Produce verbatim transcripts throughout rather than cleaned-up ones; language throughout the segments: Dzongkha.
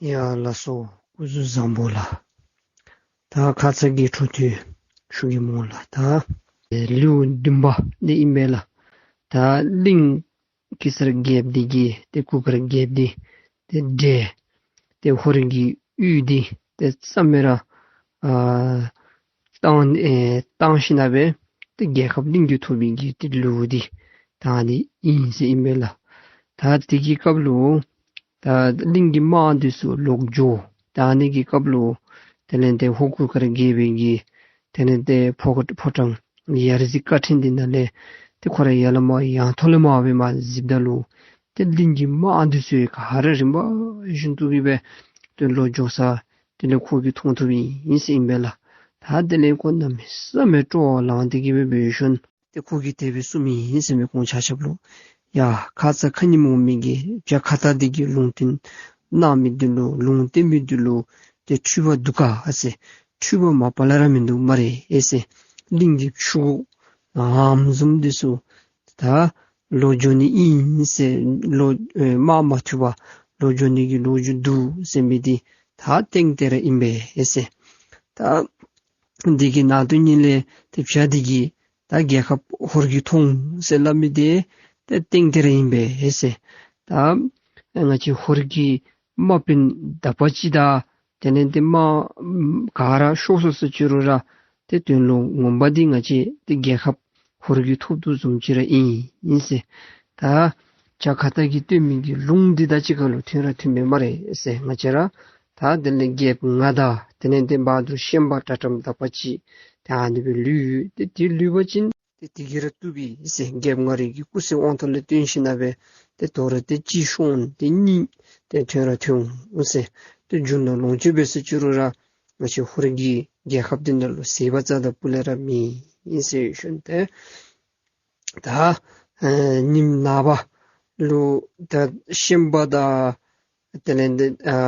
ཡ་ལགས་སོ། སྐུ་གཟུགས་བཟང་པོ་ལགས། ད་ཁ་ཙ་གི་འཕྲོ་མཐུད་ཞུ་གེ་སྨོ་ལགས། ད་ལེའུ་བདུན་པ་འདི་ཨིན་པས་ལགས། ད་གླིང་གེ་སར་རྒྱལཔོ་འདི་གིས་ཏེ་གུར་དཀར་རྒྱལཔོ་འདི་ཏེ་བསྒྲལ། ཏེ་ཧོར་གྱི་ཡུལ་འདི་ཏེ་རྩ་མེད་ར་ཨ་བཏང་ཨེ་བཏང་ཞིནམ་ལས་ཏེ་རྒྱལ་ཁབ་གླིང་འདི་ཐོབ་པའི་གི་ཏེ་ལེའུ་འདི་ད་ཨ་ནི་ཨིན་ཟེར་ཨིན་པས་ལགས། ད་དེ་གི་སྐབས་ལུ་ད་གླིང་གི་དམག་འདི་ཚུ་ལོག་འགྱོ། ད་ཨ་ནི་གི་སྐབས་ལུ་དེ་ལས་ཏེ་ཧོར་གུར་དཀར་རྒྱལ་པོའི་གི་དེ་ལས་ཏེ་ཕོ་ཕོ་བྲང་ཡ་རྩེ་བཀའ་ཕྲན་འདི་ནང་ལས་ཏེ་ཁོ་ར་ཡར་ལས་མར་ཡང་ཐོག་ལས་མར་སྦེ་མར་གཟིགསཔ་ད་ལུ་ཏེ་གླིང་གི་དམག་འདི་ཚུ་ག་ར་རིམ་པ་བཞིན་དུ་གི་སྦེ་ཏེ་ལོག་འགྱོ་ས་དེ་ལས་ཁོ་གིས་མཐོང་ཐུབ་ཨིན་ཟེར་ཨིན་པས་ལགས། ད་དེ་ལས་ཁོ་གནམ་མེད་ས་མེད་སྤྲོ་བ་ལངས་ཏེ་གི་སྦེ་འབད་ཞིནམ་ཏེ་ཁོ་གིས་དེ་སྦེ་གསུངམ་ཨིན་ཟེར་མས། ཁོང་ཆ་ཁྱབ་ལུ་ཡ་ཁ་ཙ་ཁ་ཉིནམ་འོང་མི་གི་བྱ་ཁྭ་ཏ་འདི་གིས་ལུང་བསྟན་གནང་མི་འདི་ལུ་ལུང་བསྟན་མི་འདི་ལུ་ཏེ་འཁྲུལ་པ་འདུག་ག་ཟེར། འཁྲུལ་པ་མ་པ་ལས་ར་མིན་འདུག་སྨ་རེ་ཨེ་ཟེར། གླིང་གི་ཕྱུགཔོ་ངན་འཇོམས་འདི་ཚུ་ད་ལོག་འགྱོ་ནི་ཨིན་ཟེར། ལོག་ཨེ་དམག་མ་ཐུབ་པར་ལོག་འགྱོ་ནི་གི་ལོ་རྒྱུས་འདུག་ཟེར་མི་འདི་ད་ཏན་ཏན་ར་ཨིན་པས་ཨེ་ཟེར། ད་འདི་གི་ནང་དོན་ཉིད་ལས་ཏེ་བྱ་འདི་གིས་ད་རྒྱལ་ཁབ་ཧོར་གྱིས་ཐོབ་ཟེར་སླབ་མི་འདི་ཏེ་ཏན་ཏན་ར་ཨིན་པས་ཨེ་ཟེར། ད་ང་བཅས་ཧོར་གྱི་དམག་དཔོན་དག་པ་ཅིག་དང་དེ་ལས་ཏེ་དམག་ག་ར་ཤོར་སོ་ཟེར་ཅི་རུང་ར་ཏེ་དོན་ལུ་ངོ་མ་འདི་ང་བཅས་ཏེ་རྒྱལ་ཁབ་ཧོར་གྱིས་ཐོབ་དོ་བཟུམ་ཅིག་ར་ཨིན་ཨིན་ཟེར། ད་བྱ་ཁྭ་ཏ་གིས་སྟོན་མི་གི་ལུང་འདི་དང་གཅིག་ཁར་ལུ་མཐུན་ར་མཐུན་པས་སྨ་རེ་ཟེར། ང་བཅས་ར་ད་དེ་ལས་རྒྱལཔོ་ང་དང་དེ་ལས་ཏེ་བ་དུར་ཤན་པ་དྲག་དྲགམ་དག་པ་ཅིག་ད་ཨ་ནི་སྦེ་ལུས་ཡོད། ཏེ་དེ་ལུས་པ་ཅིན་ཏེ་དེ་གིས་ར་བཏུབ་པས་ཟེར། རྒྱལཔོ་ང་རའི་གི་སྐུ་ཚེ་དབང་ཐོག་ལས་བཏོན་ཞིནམ་ལས་ཏེ་དོ་རུང་ཏེ་གཅིག་ཤོང་ཏེ་གཉིས་ཏེ་ཐོན་ར་ཐོན་འོང་ཟེར། ཏེ་རྒྱུ་ནོར་ལོངས་སྤྱོད་འབད་ཟེར་ཅི་རུང་ར་ང་བཅས་ཧོར་གྱི་རྒྱལ་ཁབ་འདི་ནང་ལུ་ཟད་པ་རྩ་དང་སྤུ་ལས་ར་མེད་ཨིན་ཟེར་ཞུ་ནི། ཏེ་ད་ཨེ་ཉིནམ་ནངས་པ་ལུ་ད་ཤན་པ་དང་དེ་ལས་ཏེ་ཨ་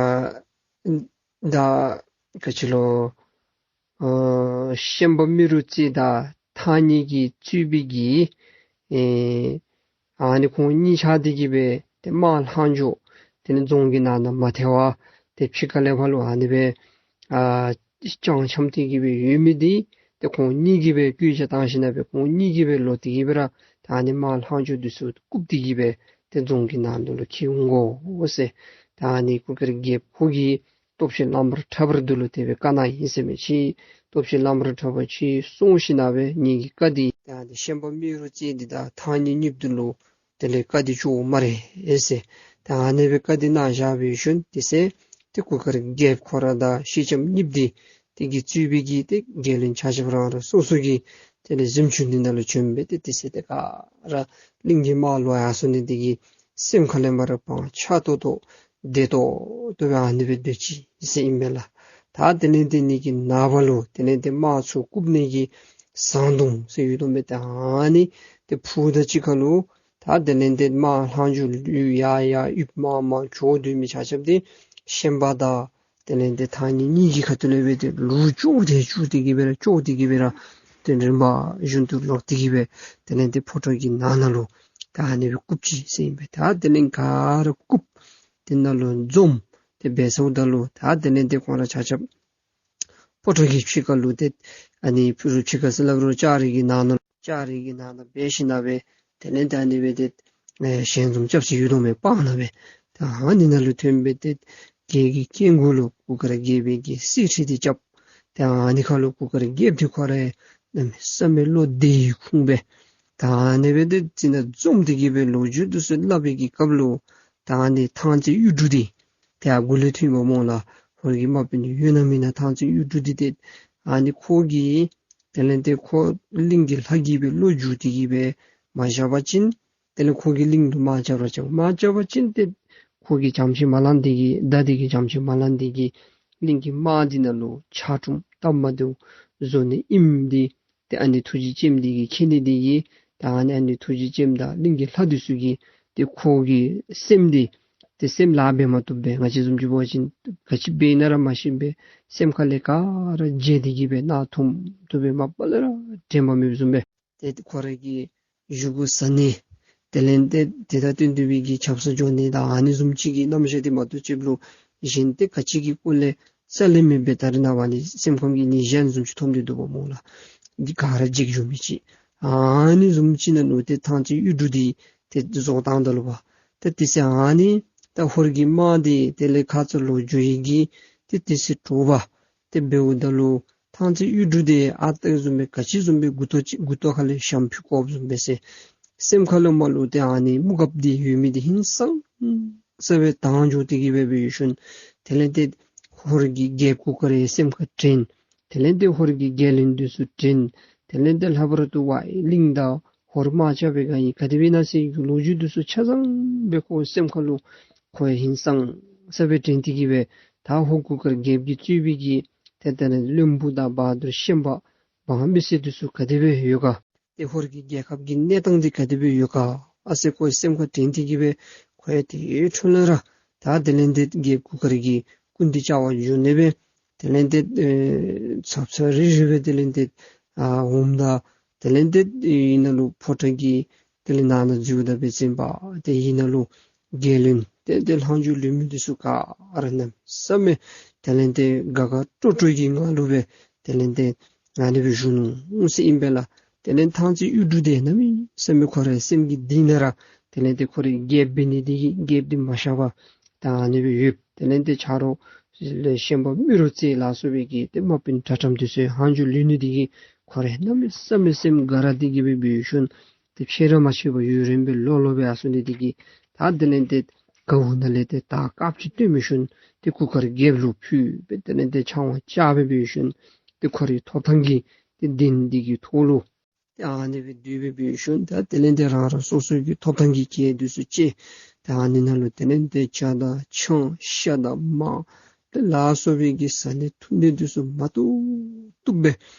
ད་ག་ཅི་ལོ་ཨ་ཤན་པ་རྨེ་རུ་རྩེ་དང་ཐང་རྙེད་ཀྱིས་གཙོས་པའི་གི་ཨེ་ཨ་ནི་ཁོང་གཉིས་ཆ་འདི་གིས་སྦེ་ཏེ་དམག་ལྷག་འཕྲོ་དེ་ནི་རྫོང་གི་ནང་ན་མ་ཐལ་བར་ཏེ་ཕྱི་ཁ་ལས་ཕར་ལུ་ཨ་ནི་སྦེ་ཨ་བྱང་འཁྱམས་ཏེ་གི་སྦེ་ཡོད་མི་འདི་ཏེ་ཁོང་གཉིས་ཀྱིས་སྦེ་བཀོད་རྒྱ་བཏང་ཞིནམ་ལས་ཁོང་གཉིས་ཀྱིས་སྦེ་ལོག་སྟེ་གི་སྦེ་ར་ད་ཨ་ནི་དམག་ལྷག་འཕྲོ་འདི་ཚུ་བཀུག་སྟེ་གི་སྦེ་ཏེ་རྫོང་གི་ནང་ན་ལུ་འཁྱིད་འོང་དགོ་ཟེར། ད་ཨ་ནི་གུར་དཀར་རྒྱལཔོ་ཁོ་གིས་སྟོབས་ཆེན་ལམ་བར་འཁྲབ་པ་འདི་ལུ་དེ་སྦེ་བཀའ་གནང་ཡི་ཟེར་མས། ཁྱེད་སྟོབས་ཆེན་ལམ་བར་འཁྲབ་པ་ཁྱེད་སོང་ཞིནམ་ལས་ངེ་གི་བཀའ་འདི་ད་ཨ་ནི་ཤན་པ་རྨེ་རུ་རྩེ་འདི་དང་ཐང་རྙེད་གཉིསཔོ་འདི་ལུ་དེ་ལས་བཀའ་འདི་བཅོལ་སྨ་རེ་ཨེ་ཟེར། ད་ཨ་ནི་སྦེ་བཀའ་འདི་གནང་བཞག་པའི་ཤུལ་དེ་ཚེ་ཏེ་གུར་དཀར་རྒྱལཔོ་ཁོ་ར་དང་སེང་ལྕམ་གཉིསཔོ་འདི་དེ་གིས་གཙོས་པའི་གི་ཏེ་རྒྱལ་བློན་ཆ་ཁྱབ་རང་རང་སོ་སོ་གི་དེ་ལས་གཟིམ་ཅུང་འདི་ནང་ལུ་བྱོན་སྦེ་ཏེ་དེ་ཚེ་ཏེ་ག་ར་གླིང་གི་དམག་ལོག་ཡར་སོང་ནི་དེ་གིས་སེམས་ཁ་ལས་མར་ཕངས་ཆགས་ཏོག་ཏོ་བདེ་ཏོག་ཏོ་སྦེ་ཨ་ནི་སྦེ་སྡོད་ཅི་ཟེར་ཨིན་པས་ལགས། ད་དེ་ལས་ཏེ་ཨ་ནི་གི་ནངས་པ་ལུ་དེ་ལས་ཏེ་དམག་ཚུ་བཀུག་ནི་གི་ཟངས་དུང་ཟེར་ཡོད་དོ་མས། ད་ཨ་ནི་ཏེ་ཕུ་དང་གཅིག་ཁར་ལུ་ད་དེ་ལས་ཏེ་དམག་ལྷག་འཕྲོ་ལུ་ཡར་ཡར་ཡུདཔ་མར་མར་འགྱོ་སྡོད་མི་ཆ་ཁྱབ་འདི་ཤན་པ་དང་དེ་ལས་ཏེ་ཐང་རྙེད་གཉིས་ཀྱི་ཁ་ཐུག་ལས་སྦེ་ཏེ་ལུ་བཅུག་སྟེ་བཅུག་སྟེ་གི་སྦེ་ར་བཅུག་སྟེ་གི་སྦེ་ར་ཏེ་རིམ་པ་བཞིན་དུ་ལོག་སྟེ་གི་སྦེ་དེ་ལས་ཏེ་ཕོ་བྲང་གི་ནང་ན་ལུ་ད་ཨ་ནི་སྦེ་བཀུག་ཅི་ཟེར་ཨིན་པས། ད་དེ་ལས་ག་ར་བཀུག་དེ་ནང་ལུ་འཛོམས་ཏེ་འབད་ཚརཝ་ད་ལུ་ད་དེ་ལས་ཏེ་ཁོང་ར་ཆ་ཁྱབ་ཕོ་བྲང་གི་ཕྱི་ཁ་ལུ་ཏེ་ཨ་ནི་ཕྱི་རུ་ཕྱི་ཁ་ཟེར་སླབ་རུང་ལྕགས་རི་གི་ནང་ན་ལུ་ལྕགས་རི་གི་ནང་ན་སྦེ་ཞིནམ་ལས་དེ་ལས་ད་ཨ་ནི་སྦེ་ཏེ་ཨེ་ཞལ་འཛོམས་རྐྱབ་ས་ཡོད་དོ་མས། སྤང་ནང་སྦེ་ད་ཨ་ནི་ནང་ལུ་ཐོན་སྦེ་ཏེ་གྱལ་གྱི་སྐྱེ་དགུ་ལུ་གུར་དཀར་རྒྱལ་པོའི་གི་གསེར་ཁྲི་འདི་རྐྱབ། ཏེ་ཨ་ནི་ཁར་ལུ་གུར་དཀར་རྒྱལཔོ་འདི་ཁོ་ར་གནམ་མེད་ས་མེད་བློ་བདེ་ཁུངས་སྦེ་ད་ཨ་ནི་སྦེ་ཏེ་ཅིག་ནང་འཛོམས་ཏེ་གི་སྦེ་ལོ་རྒྱུས་འདི་ཚུ་སླབ་པའི་གི་སྐབས་ལུ་ད་ཨ་ནི་ཐང་རྩེ་གཡུ་འབྲུག་འདི་ཏེ་ཨ་གུ་ལས་ཐོན་པ་སྨོ་ལགས། ཧོར་གྱི་དམག་དཔོན་ཡོད་ན་མེད་ན་ཐང་རྩེ་གཡུ་འབྲུག་འདི་ཏེ་ཨ་ནི་ཁོ་གིས་དེ་ལས་ཏེ་ཁོ་གླིང་གི་ལྷ་གིས་སྦེ་བློ་འགྱུར་ཏེ་གི་སྦེ་མ་བཞག་པ་ཅིན་དེ་ལས་ཁོ་གིས་གླིང་ལུ་དམག་རྐྱབ་ར་རྐྱབ། དམག་རྐྱབ་པ་ཅིན་ཏེ་ཁོ་གིས་བྱམས་ཤིང་མ་ལང་འདི་གིས་མདའ་འདི་གིས་བྱམས་ཤིང་མ་ལང་འདི་གིས་གླིང་གི་དམག་འདི་ནང་ལུ་ཆག་གྲུམ་སྟབས་མ་བདེཝ་བཟོ་ནི་ཨིནམ་འདི་ཏེ་ཨ་ནི་ཐུགས་རྗེ་ཅནམ་འདི་གིས་མཁྱེན་ནི་འདི་གིས་ད་ཨ་ནི་ཨ་ནི་ཐུགས་རྗེ་ཅནམ་དང་གླིང་གི་ལྷ་འདི་ཚུ་གིས་ཏེ་ཁོ་གི་སེམས་འདི་ཏེ་སེམས་ལཱ་འབད་མ་བཏུབ་པས། ང་བཅས་བཟུམ་ཅིག་འབད་བ་ཅིན་ག་ཅི་འབད་ན་ར་མ་ཤེས་པས། སེམས་ཁ་ལས་ག་ར་བརྗེད་དེ་གི་སྦེ་གནག་ཐུམ་ཐུམ་སྦེ་མ་པ་ལས་ར་དྲན་པ་མེདཔ་བཟུམ་སྦེ་ཏེ་ཁོ་ར་གི་བཞེས་སྒོ་ཟ་ནི་དེ་ལས་ཏེ་དེ་དང་བསྟུན་ཏེ་སྦེ་གི་ཆབ་གསང་འགྱོ་ནི་དང་ཨ་ནི་བཟུམ་ཅིག་གི་རྣམ་གཞག་འདི་མ་གཏོགས་ཅིག་ལུ་ གཞན་ཏེ་ག་ཅི་གི་སྐོར་ལས་རྩ་ལས་མེད་པའི་ད་རེས་ནངས་པ་ནི་སེམས་ཁམས་ཀྱི་ནད་གཞན་བཟུམ་ཅིག་ཐོབ་སྟེ་འདུག་པ་སྨོ་ལགས། འདི་ག་ར་འཇིགས་འགྱོ་མི་ཅིག། ཨ་ནི་བཟུམ་ཅིག་ནང་ལུ་ཏེ་ཐང་རྩེ་གཡུ་འབྲུག་འདི་ཏེ་བཟོ་བཏང་ད་ལུ་པ། ཏེ་དེ་ཚེ་ཨ་ནི་ད་ཧོར་གྱི་དམག་འདི་དེ་ལས་ཁ་ཙ་ལུ་འགྱོ་ཡི་གི་ཏེ་དེ་ཚེ་དྲོ་པ་ཏེ་འབདཝ་ད་ལུ་ཐང་རྩེ་གཡུ་འབྲུག་འདི་ཨ་རྟག་བཟུམ་སྦེ་ག་ཅི་བཟུམ་སྦེ་མགུ་ཏོ་ཅིག་མགུ་ཏོ་ཁ་ལས་ཞྭམོ་ཕུད་བཀོགཔ་བཟུམ་སྦེ་ཟེར། སེམས་ཁ་ལུ་མར་ལུ་ཏེ་ཨ་ནི་དམུ་གབ་འདི་ཡོད་མི་འདི་ཧིང་སངས་ས་སྦེ་དྭངས་འགྱོ་སྟེ་གི་སྦེ་འབད་ཞིནམ་དེ་ལས་ཏེ་ཧོར་གྱི་རྒྱལཔོ་གུར་དཀར་ཡང་སེམས་ཁར་དྲན། དེ་ལས་ཏེ་ཧོར་གྱི་རྒྱལ་བློན་འདི་ཚུ་དྲན། དེ་ལས་ཏེ་ལྷག་པར་དུ་ཝའི་གླིང་དང་ཧོར་དམག་རྐྱབ་པའི་སྒང་ཡང་ག་དེ་སྦེ་ཨིན་ན་ཟེར་གྱི་ལོ་རྒྱུས་འདི་ཚུ་ཆ་ཚང་སྦེ་ཁོ་སེམས་ཁ་ལུ་ཁོ་ཡང་ཧིང་སངས་ས་སྦེ་དྲན་ཏེ་གི་སྦེ་ད་ཧོར་གུར་དཀར་རྒྱལཔོ་གིས་གཙོས་པའི་གི་ཏེ་དེ་ལས་བློན་པོ་དང་བ་དུར་ཤན་པ་འབངས་མི་སེར་འདི་ཚུ་ག་དེ་སྦེ་ཡོད་ག། ཏེ་ཧོར་གྱི་རྒྱལ་ཁབ་ཀྱི་གནས་སྟངས་འདི་ག་དེ་སྦེ་ཡོད་ག་ཨ་ཟེར་ཁོ་སེམས་ཁར་དྲན་ཏེ་གི་སྦེ་ཁོ་ཡང་དེའི་འཕྲོ་ལས་ར་ད་དེ་ལས་ཏེ་རྒྱལཔོ་གུར་དཀར་གྱི་སྐུ་མདུན་བཅར་བར་འགྱོ་ནི་སྦེ་དེ་ལས་ཏེ་ཨེ་ཚབ་ཚབ་རེ་རེ་སྦེ་དེ་ལས་ཏེ་ཨ་འོངམ་ད་དེ་ལས་ཏེ་ཨེ་ཨིན་ན་ལུ་ཕོ་བྲང་གི་དེ་ལས་ནང་ན་འཛུལཝ་ད་འབད་བ་ཅིན་པ་ཏེ་ཨིན་ན་ལུ་རྒྱལ་བློན་ཏེ་ཏེ་ལྷག་མཇུག་ལུས་མི་འདི་ཚུ་ག་ར་གནམ་མེད་ས་མེད་དེ་ལས་ཏེ་དགའ་དགའ་སྤྲོ་སྤྲོ་གི་ངང་ལུ་སྦེ་དེ་ལས་ཏེ་ཨ་ནི་སྦེ་བཞུགས་ནུག་ཟེར་ཨིན་པས་ལགས། དེ་ལས་ཐང་རྩེ་གཡུ་འབྲུག་འདི་གནམ་མེད་ས་མེད་ཁོ་རའི་སེམས་ཀྱི་གཏིང་ནང་ར་དེ་ལས་ཏེ་ཁོ་རའི་རྒྱལཔོ་འབད་ནི་འདི་གིས་རྒྱལཔོ་འདི་མ་ཤི་བར་ད་ཨ་ནི་སྦེ་ཡོད། དེ་ལས་ཏེ་ཆ་རོགས་ལས་ཤན་པ་རྨེ་རུ་རྩེ་ལ་སོགས་པའི་གི་ཏེ་དམག་དཔོན་དྲག་དྲགས་འདི་ཚུ་ལྷག་མཇུག་ལུས་ནི་འདི་གིས་ཁོ་ར་གནམ་མེད་ས་མེད་སེམས་དགའ་ར་སྟེ་གི་སྦེ་འབད་ཞིནམ་ཏེ་ཕྱད་ར་མ་ཕྱད་པར་ཡུན་རིངམོ་སྦེ་ལོ་ལོ་སྦེ་ཨ་ཟུར་ནི་འདི་གིས་ད་དེ་ལས་ཏེ་གའུ་ནང་ལས་ཏེ་དར་དཀརཔོ་ཅིག་བཏོན་འབད་ཞིནམ་ཏེ་གུར་དཀར་རྒྱལཔོ་ལུ་ཕུལ་སྦེ་དེ་ལས་ཏེ་ཕྱག་དབང་བཅར་སྦེ་འབད་ཞིནམ་ཏེ་ཁོ་རའི་ཐོབ་ཐང་གི་ཏེ་གདན་འདི་གི་ཐོག་ལུ་ཏེ་ཨ་ནི་སྦེ་སྡོད་སྦེ་འབད་ཞིནམ་ད་དེ་ལས་ཏེ་རང་རང་སོ་སོ་གི་ཐོབ་ཐང་གི་གྱད་འདི་ཚུ་བཅད། ད་ཨ་ནི་ནང་ལུ་དེ་ལས་ཏེ་ཇ་དང་ཆང་ཤ་དང་མར་ཏེ་ལ་སོགས་པའི་གི་བཟའ་ནི་འཐུང་ནི་འདི་ཚུ་མ་ཐུབ་ཐུབ་སྦེ་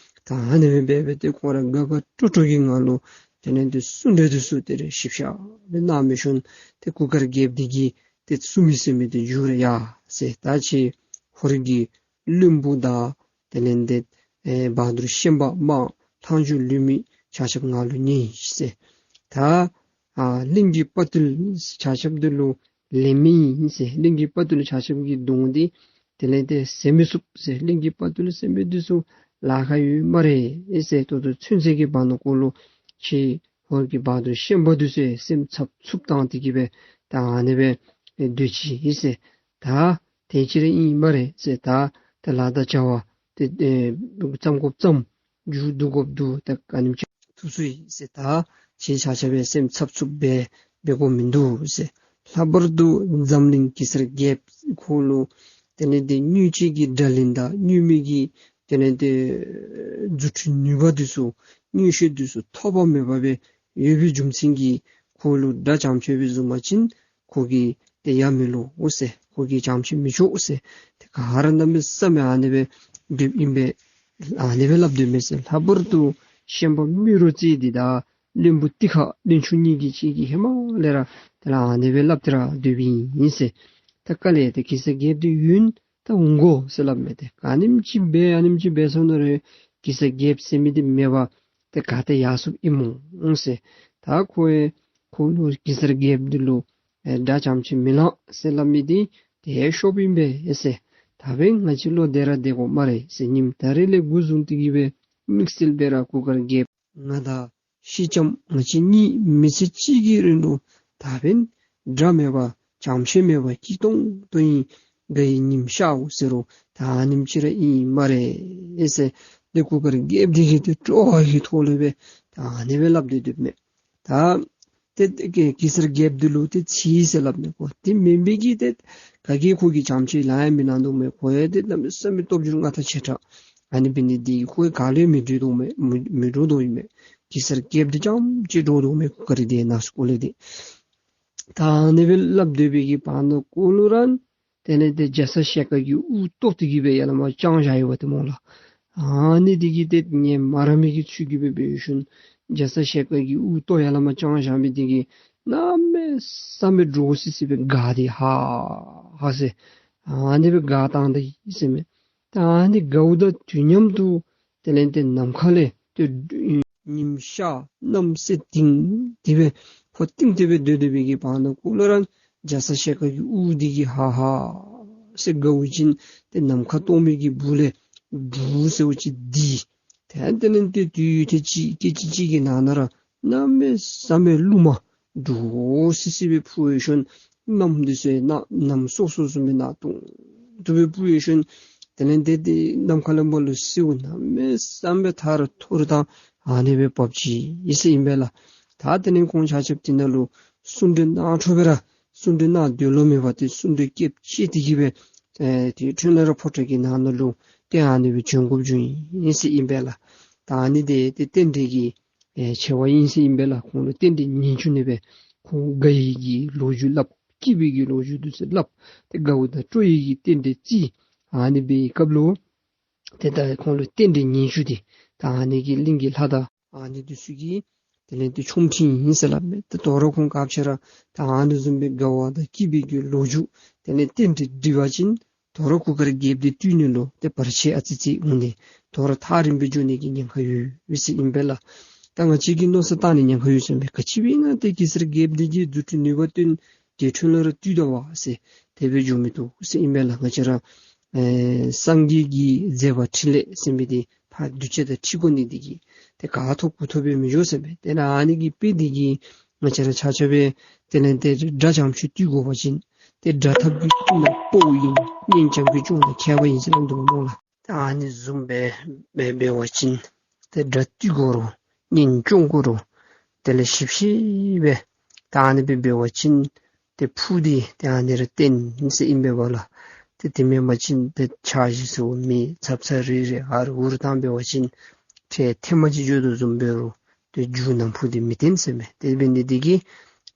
ད་ཨ་ནི་སྦེ་འབད་སྦེ་ཏེ་ཁོང་ར་དགའ་དགའ་སྤྲོ་སྤྲོ་གི་ངང་ལུ་དེ་ལས་ཏེ་གསུང་གྲོས་འདི་ཚུ་དེ་རེ་ཞིབ་ཆ་སྦེ་གནང་འབད་ཞིནམ་ཏེ་གུར་དཀར་རྒྱལཔོ་འདི་གིས་ཏེ་གསུང་མི་གསན་མི་ཏེ་མཇུག་ར་ཡ་ཟེར། ད་ཁྱེད་ཧོར་གྱི་བློན་པོ་དང་དེ་ལས་ཏེ་ཨེ་བ་དུར་ཤན་པ་དམག་ལྷག་མཇུག་ལུས་མི་ཆ་ཁྱབ་ང་ལུ་ཉན་ཟེར། ད་ཨ་གླིང་གི་དཔའ་བརྟུལ་ཆ་ཁྱབ་འདི་ལུ་ལེན་མི་ཨིན་ཟེར། གླིང་གི་དཔའ་བརྟུལ་ཆ་ཁྱབ་ཀྱི་གདོང་འདི་དེ་ལས་ཏེ་ཟེར་མི་ཚུགས་ཟེར། གླིང་གི་དཔའ་བརྟུལ་ཟེར་མི་འདི་ཚུ་ལཱ་ཁག་ཡོད་སྨ་རེ་ཟེར། ད་ལྟོ་ཚུན་ཚོད་ཀྱི་བར་ན་ཀོ་ལུ་ཁྱེད་ཧོར་གྱི་བ་དུར་ཤན་པ་འདི་ཚུ་སེམས་འཚབ་འཚུབ་བཏང་སྟེ་གི་སྦེ་ད་ཨ་ནི་སྦེ་སྡོད་ཅི་ཨིན་ཟེར། ད་དེ་ཅིག་ར་ཨིན་སྨ་རེ་ཟེར། ད་ད་ལཱ་དང་བྱ་བ་ཏེ་ཨེ་བརྩམ་དགོཔ་བརྩམ། མཇུག་བསྡུ་དགོཔ་བསྡུ། ད་ག་ནེམ་ཅིག་ཐུབ་ཚུགས་ཡི་ཟེར། ད་ཁྱེད་ཆ་ཁྱབ་སྦེ་སེམས་འཚབ་འཚུབ་སྦེ་འབད་དགོཔ་མིན་འདུག་ཟེར། ལྷག་པར་དུ་འཛམ་གླིང་གེ་སར་རྒྱལཔོ་ཁོ་ལུ་དེ་ལས་ཏེ་མྱུར་ཅིག་གི་དགྲ་ལན་དང་མྱུར་མེད་ཀྱི་དེ་ལས་ཏེ་རྫུ་འཕྲུལ་ནུས་པ་འདི་ཚུ་མངོན་ཤེས་འདི་ཚུ་ཐོགས་པ་མེད་པ་སྦེ་ཡོད་པའི་རྒྱུ་མཚན་གྱིས་ཁོ་ལུ་དགྲ་བྱམས་ཆེ་སྦེ་བཟུང་པ་ཅིན་ཁོ་གིས་ཏེ་ཡ་མི་ལོ་འོ་ཟེར། ཁོ་གིས་བྱམས་ཆེ་མི་ཆོག་འོ་ཟེར། ཏེ་ག་ར་གནམ་མེད་ས་མེད་ཨ་ནི་སྦེ་སྡོདཔ་ཨིན་པས། ཨ་ནི་སྦེ་སླབ་སྡོད་མས་ཟེར། ལྷག་པར་དུ་ཤན་པ་རྨེ་རུ་རྩེ་འདི་དང་བློན་པོ་ཏི་ཁ་བློན་ཆུང་གཉིས་ཀྱིས་གཅིག་གིས་ཧེ་མ་ལས་ར་དེ་ལས་ཨ་ནི་སྦེ་སླབ་སྟེ་ར་སྡོདཔ་ཨིན་ཟེར། ད་དཀའ་ལས་ཏེ་གེ་སར་རྒྱལཔོ་འདི་ཡུན་ད་འོང་དགོ་ཟེར་སླབ་མས། ཏེ་ག་ནེམ་ཅིག་འབད་ཨ་ནེམ་ཅིག་འབད་སོང་ན་རུང་གེ་སར་རྒྱལཔོ་ཟེར་མི་འདི་མེད་པར་ཏེ་ག་ཏེ་ཡར་སོཔ་ཨིན་སྨོ་ཟེར། ད་ཁོ་ཡང་ཁོ་ལུ་གེ་སར་རྒྱལཔོ་འདི་ལུ་ཨེ་དགྲ་བྱམས་ཆེ་མི་ལང་ཟེར་སླབ་མི་འདི་ཏེ་ཤོབ་ཨིན་པས་ཟེར། ད་འབདན་ང་བཅས་ལོག་སྟེ་ར་སྡོད་དགོ་སྨ་རེ་ཟེར། ཉིནམ་ད་རིས་ལས་འགོ་བཟུང་སྟེ་གི་སྦེ་དམིགས་བསལ་སྦེ་ར་གུར་དཀར་རྒྱལཔོ་ང་དང་སེང་ལྕམ་ང་བཅས་གཉིས་མི་ཚེ་གཅིག་གི་རིང་ལུ་ད་འབདན་དགྲ་མེད་པར་བྱམས་ཆེ་མེད་པར་སྐྱིད་ཏོང་ཏོ་ཨིན། དགའ་བའི་ཉིམ་ཤར་འོང་ཟེར་རུང་ད་ཨ་ནེམ་ཅིག་ར་ཨིན་སྨ་རེ་ཟེར། ཏེ་གུར་དཀར་རྒྱལཔོ་འདི་གིས་ཏེ་སྤྲོ་བ་གི་ཐོག་ལས་སྦེ་ད་ཨ་ནི་སྦེ་སླབ་སྟེ་སྡོདཔ་མས། ད་ཏེ་གེ་གེ་སར་རྒྱལཔོ་འདི་ལུ་ཏེ་ཚིག་ཟེར་སླབ་མས་ཁོ། དེ་མེན་པའི་གི་ཏེ་ག་གིས་ཁོ་གིས་བྱམས་ཆེ་ལང་ཡང་མི་ལང་དོ་མས། ཁོ་ཡང་ཏེ་གནམ་མེད་ས་མེད་སྟོབས་འབྱོར་མངའ་ཐང་ཆེ་དྲགས། ཨ་ནི་འབད་ནི་འདི་གིས་ཁོ་ག་ལུ་ཡང་མི་འདྲོག་དོ་མས། མི་མི་འདྲོག་དོ་ཨིན་མས། གེ་སར་རྒྱལཔོ་འདི་རྐྱངམ་གཅིག་འདྲོག་དོ་མས། གུར་དཀར་འདི་ནཱ་སྐོར་ལས་ཏེ། ད་ཨ་ནི་སྦེ་སླབ་སྡོད་པའི་གི་བར་ན་ཀོ་ལུ་ར་དེ་ལས་ཏེ་རྒྱ་ཚ་ཞལ་དཀར་གྱི་དབུ་བཏོག་སྟེ་གི་སྦེ་ཡར་ལས་མར་དཔྱང་བཞག་ཡོདཔ་འདི་སྨོ་ལགས། ཨ་ནི་འདི་གིས་ཏེ་ངལ་མ་རངས་མི་གི་ཚུལ་གྱིས་སྦེ་འབད་ཞིནམ་རྒྱ་ཚ་ཞལ་དཀར་གྱི་དབུ་བཏོག་ཡར་ལས་མར་དཔྱང་བཞག་མི་འདི་གིས་གནམ་མེད་ས་མེད་འདྲོག་སི་སི་སྦེ་དགའ་སྟེ་ཧ་ཧ་ཟེར་ཨ་ནི་སྦེ་དགའ་བཏང་ད་ཡི་ཟེར་མས། ད་ཨ་ནི་དགའཝ་དང་དུས་མཉམ་དུ་དེ་ལས་ཏེ་ནམ་མཁའ་ལས་ཏེ་ཉིམ་ཤར་གནམ་སེར་ལྡིང་སྟེ་སྦེ་ཧོ་ལྡིང་སྟེ་སྦེ་སྡོད་སྡོད་པའི་གི་བར་ན་ཀོ་ལུ་ར་རྒྱ་ཚ་ཞལ་དཀར་གྱི་དབུ་འདི་གིས་ཧ་ཧ་ ཟེར་དགའ་བ་ཅིན་ཏེ་ནམ་མཁའ་སྟོང་པའི་གི་སྦུག་ལས་འབྲུག་ཟེར་བ་ཅིན་འདི་ཏེ་དེ་ལས་ཏེ་དུས་ཡུན་ཐུང་ཅིག་སྐད་ཅིག་གཅིག་གི་ནང་ན་ར་གནམ་མེད་ས་མེད་གླུ་མ་འབྲུག་སི་སི་སྦེ་འབུ་བའི་ཤུལ་གནམ་འདི་ཚུ་ཡང་གནམ་སྲོ་སྲོ་བཟུམ་སྦེ་གནག་དུང་དུ་སྦེ་འབུ་བའི་ཤུལ་དེ་ལས་ཏེ་ཏེ་ནམ་མཁའ་ལས་མར་ལུ་སེརཝ་གནམ་མེད་ས་མེད་ཐལ་ར་འཐོར་ར་ད་ཨ་ནི་སྦེ་འབབ་ཅི་ཟེར་ཨིན་པས་ལགས། ད་དེ་ལས་ཁོང་ཆ་ཁྱབ་དེ་ནང་ལུ་གསུང་གྲོས་གནང་འཕྲོ་སྦེ་ར་གསུང་གྲོས་གནང་འདོད་ལོང་མེད་པར་ཏེ་གསུང་གྲོས་སྐེདཔ་བཅད་དེ་གི་སྦེ་ཨེ་དེ་འཕྲོ་ལས་ར་ཕོ་བྲང་གི་ནང་ན་ལུ་ཏེ་ཨ་ནི་སྦེ་བྱོན་དགོཔ་བྱུང་ཡི་ཟེར་ཨིན་པས་ལགས། ད་ཨ་ནི་འདི་ཏེ་རྟེན་འབྲེལ་གྱི་ཨེ་ཆེ་བ་ཨིན་ཟེར་ཨིན་པས་ལགས། ཁོང་ལུ་རྟེན་འབྲེལ་ངེས་བྱུང་ནི་སྦེ་ཁོང་དགའ་བའི་གི་ལོ་རྒྱུས་སླབ། སྐྱིད་པའི་གི་ལོ་རྒྱུས་འདི་ཚུ་སླབ། ཏེ་དགའ་བ་དང་སྤྲོ་བའི་གི་རྟེན་འབྲེལ་བརྩི། ཨ་ནི་སྦེ་སྐབས་ལུ་ཏེ་ད་ཁོང་ལུ་རྟེན་འབྲེལ་ངེས་བྱུང་སྟེ་ད་ཨ་ནི་གི་གླིང་གི་ལྷ་དང་ཨ་ནི་འདི་ཚུ་གིས་དེ་ལས་ཏེ་ཆོ་འཕྲིན་ཨིན་ཟེར་སླབ་མས། ཏེ་དོ་རུང་ཁོང་སྐབས་ཅིག་ར་ད་ཨ་ནི་བཟུམ་སྦེ་དགའ་བ་དང་སྐྱིད་པའི་གི་ལོ་རྒྱུས་དེ་ལས་རྟེན་འབྲེལ་འགྲིག་པ་ཅིན་དོ་རུང་གུར་དཀར་རྒྱལཔོ་འདི་བཏུལ་ནི་ལུ་ཏེ་བར་ཆད་ཨ་ཙི་ཙི་འོང་སྟེ་དོ་རུང་ཐག་རིང་སྦེ་འགྱོ་ནི་གི་ཉེན་ཁ་ཡོད་ཟེར་ཨིན་པས་ལགས། ད་ང་བཅས་ཀྱིས་མནོ་བསམ་བཏང་ནི་ཉེན་ཁ་ཡོད་ཟེར་མས། ག་ཅི་སྦེ་ཨིན་ན་ཏེ་གེ་སར་རྒྱལཔོ་འདི་གིས་རྫུ་འཕྲུལ་ནུས་པ་བཏོན་ཏེ་འཕྲོ་ལས་ར་བཏུལ་ད་པས་ཟེར་དེ་སྦེ་འགྱོ་མི་བཏུབ་ཟེར་ཨིན་པས་ལགས། ང་བཅས་ར་ཨེ་སངས་རྒྱས་ཀྱི་མཛད་པ་འཕྲིན་ལས་ཟེར་མི་འདི་ཕར་གདུལ་བྱ་དང་འཁྲིལ་དགོ་ནི་འདི་གིས་ཏེ་ག་ཐོབ་གུ་ཐོབ་སྦེ་མི་འགྱོ་ཟེར་མས། དེ་ལས་ཨ་ནི་གི་དཔེ་འདི་གིས་ང་བཅས་ར་ཆ་ཁྱབ་སྦེ་དེ་ལས་ཏེ་དགྲ་འཇམ་ཅིག་བཏུལ་དགོ་པ་ཅིན་ཏེ་དགྲ་ཐབས་ཀྱི་དཀྱིལ་ན་དཔའ་བོ་ཨིན། གཉེན་བྱམས་ཀྱི་སྐྱོང་དང་ཁྱད་པར་ཨིན་ཟེར་སླབ་དོ་སྨོ་ལགས། ད་ཨ་ནི་བཟུམ་སྦེ་འབད་འབད་བ་ཅིན་ཏེ་དགྲ་བཏུལ་དགོ་རུང་གཉེན་སྐྱོང་དགོ་རུང་དེ་ལས་ཞིབ་ཞིབ་སྦེ་ད་ཨ་ནི་སྦེ་འབད་བ་ཅིན་ཏེ་ཕུགས་འདི་ཏེ་ཨ་ནི་ར་བརྟན་ཟེར་ཨིན་པས་ལགས། ཏེ་དེ་མེན་པ་ཅིན་ཏེ་ཆགས་ཞེན་ཟེར་མི་ཚབ་ཚབ་རེ་རེ་ཨ་རུ་འུ་རུ་བཏང་འབད་བ་ཅིན་ཏེ་ཐེངས་མ་གཅིག་འགྱོ་དོ་བཟུམ་འབད་རུང་ཏེ་མཇུག་ནང་ཕུགས་འདི་མི་བརྟན་ཟེར་མས། དེ་འབད་ནི་འདི་གིས་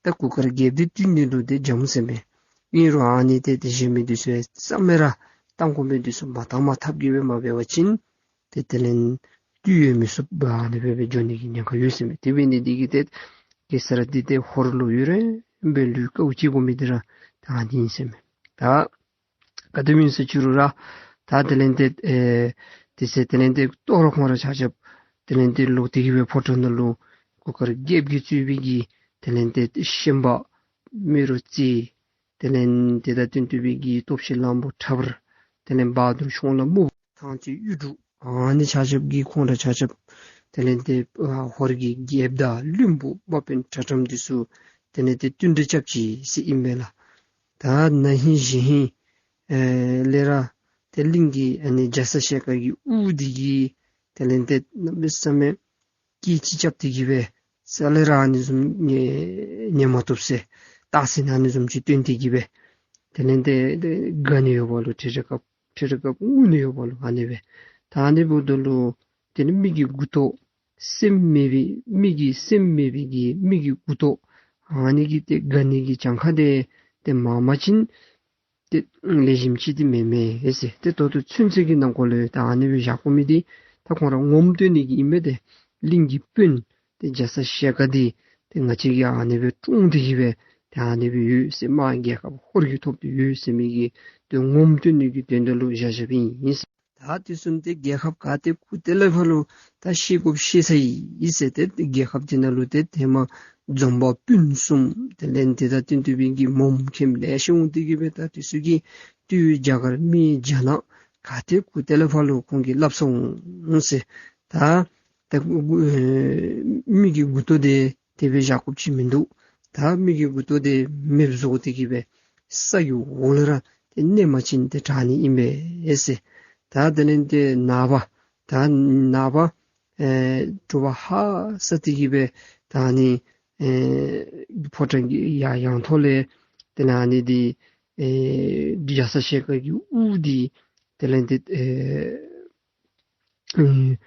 ད་གུར་དཀར་རྒྱལཔོ་འདི་བཏུལ་ནི་ལུ་ཏེ་འཇམ་ཟེར་མས། ཨིན་རུང་ཨ་ནི་ཏེ་ཏེ་གཞན་མི་འདི་ཚུ་ཡང་རྩ་མེད་ར་བཏང་དགོ་མི་འདི་ཚུ་མ་བཏང་མ་ཐབས་ཀྱིས་སྦེ་མ་འབད་བ་ཅིན་ཏེ་དེ་ལས་བཏུལ་ཡང་མི་ཚུགས་པར་ཨ་ནི་སྦེ་སྦེ་འགྱོ་ནི་གི་ཉེན་ཁ་ཡོད་ཟེར་མས། དེ་འབད་ནི་འདི་གིས་ཏེ་གེ་སར་འདི་ཏེ་ཧོར་ལུ་ཡུན་རིང་སྦེ་ལུས་དཀའཝ་སྤྱད་དགོ་མི་འདི་ར་ད་ཨ་ནི་ཨིན་ཟེར་མས། ད་ག་དེ་སྦེ་ཨིན་ཟེར་ཅི་རུང་ར་ད་དེ་ལས་ཏེ་ཨེ་དེ་ཚེ་དེ་ལས་ཏེ་དོ་རུང་ཁོང་ར་ཆ་ཁྱབ་དེ་ལས་ཏེ་ལོག་སྟེ་གི་སྦེ་ཕོ་བྲང་ནང་ལུ་གུར་དཀར་རྒྱལཔོ་གིས་གཙོས་པའི་གི་དེ་ལས་ཏེ་ཤན་པ་རྨེ་རུ་རྩེ་དེ་ལས་ཏེ་ད་བསྟུན་བསྟུན་པའི་གི་སྟོབས་ཆེན་གླང་པོ་ཁྲ་འབར་དེ་ལས་བ་དུར་ཤོང་ལ་སྨུག་པོ་ཐང་རྩེ་གཡུ་འབྲུག་ཨ་ནི་ཆ་ཁྱབ་ཀྱིས་ཁོང་ར་ཆ་ཁྱབ་དེ་ལས་ཏེ་ཨ་ཧོར་གྱི་རྒྱལཔོ་དང་བློན་པོ་དམག་དཔོན་དྲག་དྲགས་འདི་ཚུ་དེ་ལས་ཏེ་བསྟུན་གྲོས་རྐྱབ་ཅི་ཟེར་ཨིན་པས་ལགས། ད་ན་ཧིང་གཞེས་ཧིང་ཨེ་ལས་ར་ཏེ་གླིང་གི་ཨ་ནི་རྒྱ་ཚ་ཞལ་དཀར་གྱི་དབུ་འདི་གིས་དེ་ལས་ཏེ་གནམ་མེད་ས་མེད་སྐད་ཅིག་རྐྱབ་སྟེ་གི་སྦེ་རྩ་ལས་ར་ཨ་ནི་བཟུམ་ཉན་ཉན་མ་བཏུབ་ཟེར་རྟགས་མཚན་ཨ་ནི་བཟུམ་ཅིག་སྟོན་ཏེ་གི་སྦེ་དེ་ལས་ཏེ་ཏེ་དགའ་ནི་ཡོད་པ་ལུ་ཁྲེལ་ཁྲེལ་སྐབས་ཁྲེལ་ཁྲེལ་སྐབས་ངུ་ནི་ཡོད་པ་ལུ་ཨ་ནི་སྦེ་ད་ཨ་ནི་འབདཝ་ད་ལུ་དེ་ནི་མི་གི་མགུ་ཏོ་སེམས་མེད་པའི་མི་གི་སེམས་མེད་པའི་གི་མི་གི་མགུ་ཏོ་ཨ་ནི་གིས་ཏེ་དགའ་ནི་གི་གྱངས་ཁ་འདི་ཏེ་མང་པ་ཅིན་ཏེ་ལེགས་ཤོམ་ཅིག་འདི་མེན་མས་ཟེར། ཏེ་ད་ལྟོ་ཚུན་ཚོད་ཀྱི་ནང་འཁོད་ལུ་ད་ཨ་ནི་སྦེ་བཞག་དགོ་མི་འདི་ད་ཁོང་ར་ངོམ་སྟོན་ནི་གི་ཨིན་མས། ཏེ་གླིང་གི་དཔོན་ཏེ་རྒྱ་ཚ་ཞལ་དཀར་འདི་ཏེ་ང་བཅས་ཀྱིས་ཨ་ནི་སྦེ་བཀྲོངས་ཏེ་གི་སྦེ་ཏེ་ཨ་ནི་སྦེ་ཡོད་ཟེར་དམག་རྒྱལ་ཁ་ཧོར་གྱིས་ཐོབ་སྟེ་ཡོད་ཟེར་མི་གི་ཏེ་ངོམ་སྟོན་ནི་གི་དོན་དག་ལུ་བཞག་བཞགཔ་ཨིན་ཟེར། ད་དེ་བཟུམ་ཏེ་རྒྱལ་ཁབ་ག་ཏེ་གུ་ཏེ་ལས་ཕར་ལུ་ད་བཤད་དགོཔ་བཤད་ཚར་ཡི་ཟེར། ཏེ་རྒྱལ་ཁབ་འདི་ནང་ལུ་ཏེ་ཧེ་མ་འཛོམས་པ་སྤུན་གསུམ་དེ་ལས་ཏེ་ད་བསྟུན་བསྟུན་པའི་གི་མོམ་མཁནམ་ལེ་ཤ་འོང་སྟེ་གི་སྦེ་ད་དེ་ཚུ་གིས་སྟོད་རྒྱ་གར་སྨད་རྒྱ་ནག་ག་ཏེ་གུ་ཏེ་ལས་ཕར་ལུ་ཁོང་གིས་སླབ་སོང་ཟེར། ད་ད་ཨེ་མི་གི་མགུ་ཏོ་འདི་དེ་སྦེ་བཞག་དགོཔ་ཅིག་མིན་འདུག། ད་མི་གི་མགུ་ཏོ་འདི་མེདཔ་བཟོ་སྟེ་གི་སྦེ་ས་གི་འོག་ལུ་ར་ཏེ་མནན་པ་ཅིན་ཏེ་དྲག་ནི་ཨིན་པས་ཟེར། ད་དེ་ལས་ཏེ་ནངས་པ་ད་ནངས་པ་ཨེ་དྲོ་པ་ཧ་སག་སྟེ་གི་སྦེ་ད་ཨ་ནི་ཨེ་ཕོ་བྲང་གི་ཡ་ཡང་ཐོག་ལས་དེ་ལས་ཨ་ནི་འདི་ཨེ་རྒྱ་ཚ་ཞལ་དཀར་གྱི་དབུ་འདི་དེ་ལས་ཏེ་ཨེ་ཨེ་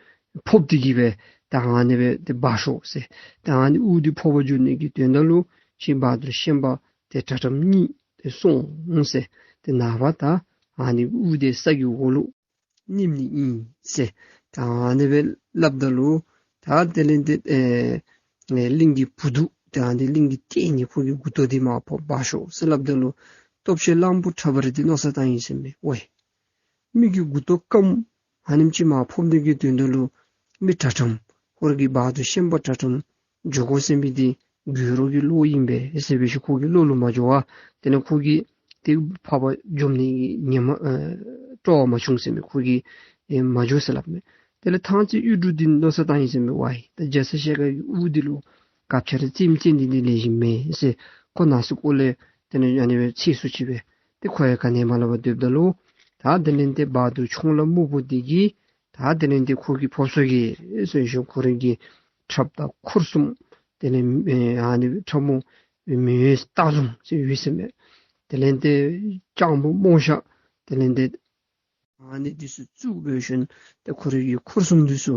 ཕབ་སྟེ་གི་སྦེ་ད་ཨ་ནི་སྦེ་ཏེ་འབག་ཤོག་ཟེར། ད་ཨ་ནི་དབུ་འདི་ཕབ་པར་འགྱོ་ནི་གི་དོན་དག་ལུ་ཁྱེད་བ་དུར་ཤན་པ་ཏེ་དྲག་དྲགས་གཉིས་ཏེ་སོང་ཟེར། ཏེ་ནངས་པ་ད་ཨ་ནི་དབུ་འདི་ས་གི་འོག་ལུ་མནན་ནི་ཨིན་ཟེར། ད་ཨ་ནི་སྦེ་སླབ་ད་ལུ་ད་དེ་ལས་ཏེ་ཨེ་ཨེ་གླིང་གི་བུ་སྡུག་ད་ཨ་ནི་གླིང་གི་ལྟས་ངན་ཁོ་གི་མགུ་ཏོ་འདི་མར་ཕབ་འབག་ཤོག་ཟེར་སླབ་ད་ལུ་སྟོབས་ཆེན་གླང་པོ་ཁྲ་འབར་འདི་མནོ་བསམ་བཏང་ཡི་ཟེར་མས། ཝའེ་མི་གི་མགུ་ཏོ་སྐམ་ཨ་ནེམ་ཅིག་མར་ཕབ་ནི་གི་དོན་དག་ལུ་མི་དྲག་དྲགས་ཧོར་གྱི་བ་དུར་ཤན་པ་དྲག་དྲགས་འགྱོ་དགོ་ཟེར་མི་འདི་དགོད་བྲོ་གི་བློ་ཨིན་པས་ཟེར་སྦེ་ཞུ། ཁོ་གི་བློ་ལུ་མ་འགྱོ་བར་དེ་ལས་ཁོ་གིས་ ཏེ་འཕགས་པ་འཇོམས་ནི་གི་ཉེ་མ་ཨེ་སྤྲོ་བ་མ་བྱུང་ཟེར་མས། ཁོ་གིས་ཨེ་མ་འགྱོ་ཟེར་སླབ་མས། དེ་ལས་ཐང་རྩེ་གཡུ་འབྲུག་འདི་མནོ་བསམ་བཏང་ཡི་ཟེར་མས། ཝའི་ད་རྒྱ་ཚ་ཞལ་དཀར་གྱི་དབུ་འདི་ལུ་སྐབས་ཆ་ར་རྩེདམོ་རྩེ་ནི་འདི་ལེགས་ཤོམ་མེན་ཟེར། ཁོ་ནང་སེམས་ཁོག་ལས་དེ་ལས་ཨ་ནི་སྦེ་ཚིག་སུ་ཅིག་སྦེ་ཏེ་ཁོ་ཡང་ག་ནི་མ་སླབ་པར་སྡོདཔ་ད་ལུ། ད་དེ་ལས་ཏེ་བ་དུར་ཆུང་ལ་སྨུག་པོ་འདི་གིས་ད་དེ་ལས་ཏེ་ཁོ་གིས་ཕོག་སོང་གེ་ཟེར་ཞིནམ་ཁོ་རའི་གི་ཁྲབ་དང་འཁོར་གསུམ་དེ་ལས་ཨེ་ཨ་ནི་ཁྲབ་མོ་མེ་སྟག་བཟུམ་ཟེར་ཡོད་ཟེར་མས། དེ་ལས་ཏེ་སྤྱང་པོ་རྨོག་ཞྭ་དེ་ལས་ཏེ་ཨ་ནི་འདི་ཚུ་བཙུགས་འབད་ཞིནམ་ཏེ་ཁོ་རའི་གི་འཁོར་གསུམ་འདི་ཚུ་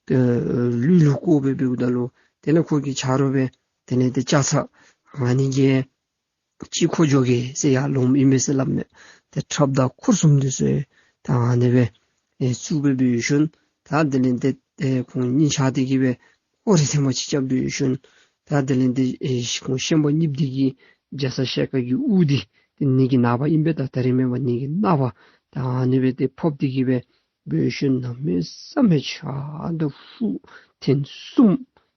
ཏེ་ལུས་ལུ་བཀོ་སྦེ་འབདཝ་ད་ལུ་དེ་ལས་ཁོ་གིས་ཆ་རོགས་སྦེ་དེ་ལས་ཏེ་ལྕགས་ཚ་ཨ་ནི་གིས་ཅིག་ཁོ་འགྱོ་གེ་ཟེར་ཡར་ལོངམ་ཨིན་མས་ཟེར་སླབ་མས། ཏེ་ཁྲབ་དང་འཁོར་གསུམ་འདི་ཚུ་ད་ཨ་ནི་སྦེ་ཨེ་བཙུགས་སྦེ་འབད་ཞིནམ་ད་དེ་ལས་ཏེ་ཨེ་ཁོང་གཉིས་ཆ་འདི་གིས་སྦེ་སྐོར་ར་ཐེངས་མ་ཅིག་རྐྱབ་འབད་ཞིནམ་ད་དེ་ལས་ཏེ་ཨེ་ཁོང་ཤན་པ་གཉིས་འདི་གིས་རྒྱ་ཚ་ཞལ་དཀར་གྱི་དབུ་འདི་ཏེ་ནི་གི་ནངས་པ་ཨིན་པས། ད་ད་རིས་མེན་པར་ནི་གི་ནངས་པ་ད་ཨ་ནི་སྦེ་ཏེ་ཕབ་སྟེ་གིས་སྦེ་འབད་ཞིནམ་གནམ་མེད་ས་མེད་ཕྱག་དང་ཧྥུ་ཐེངས་གསུམ་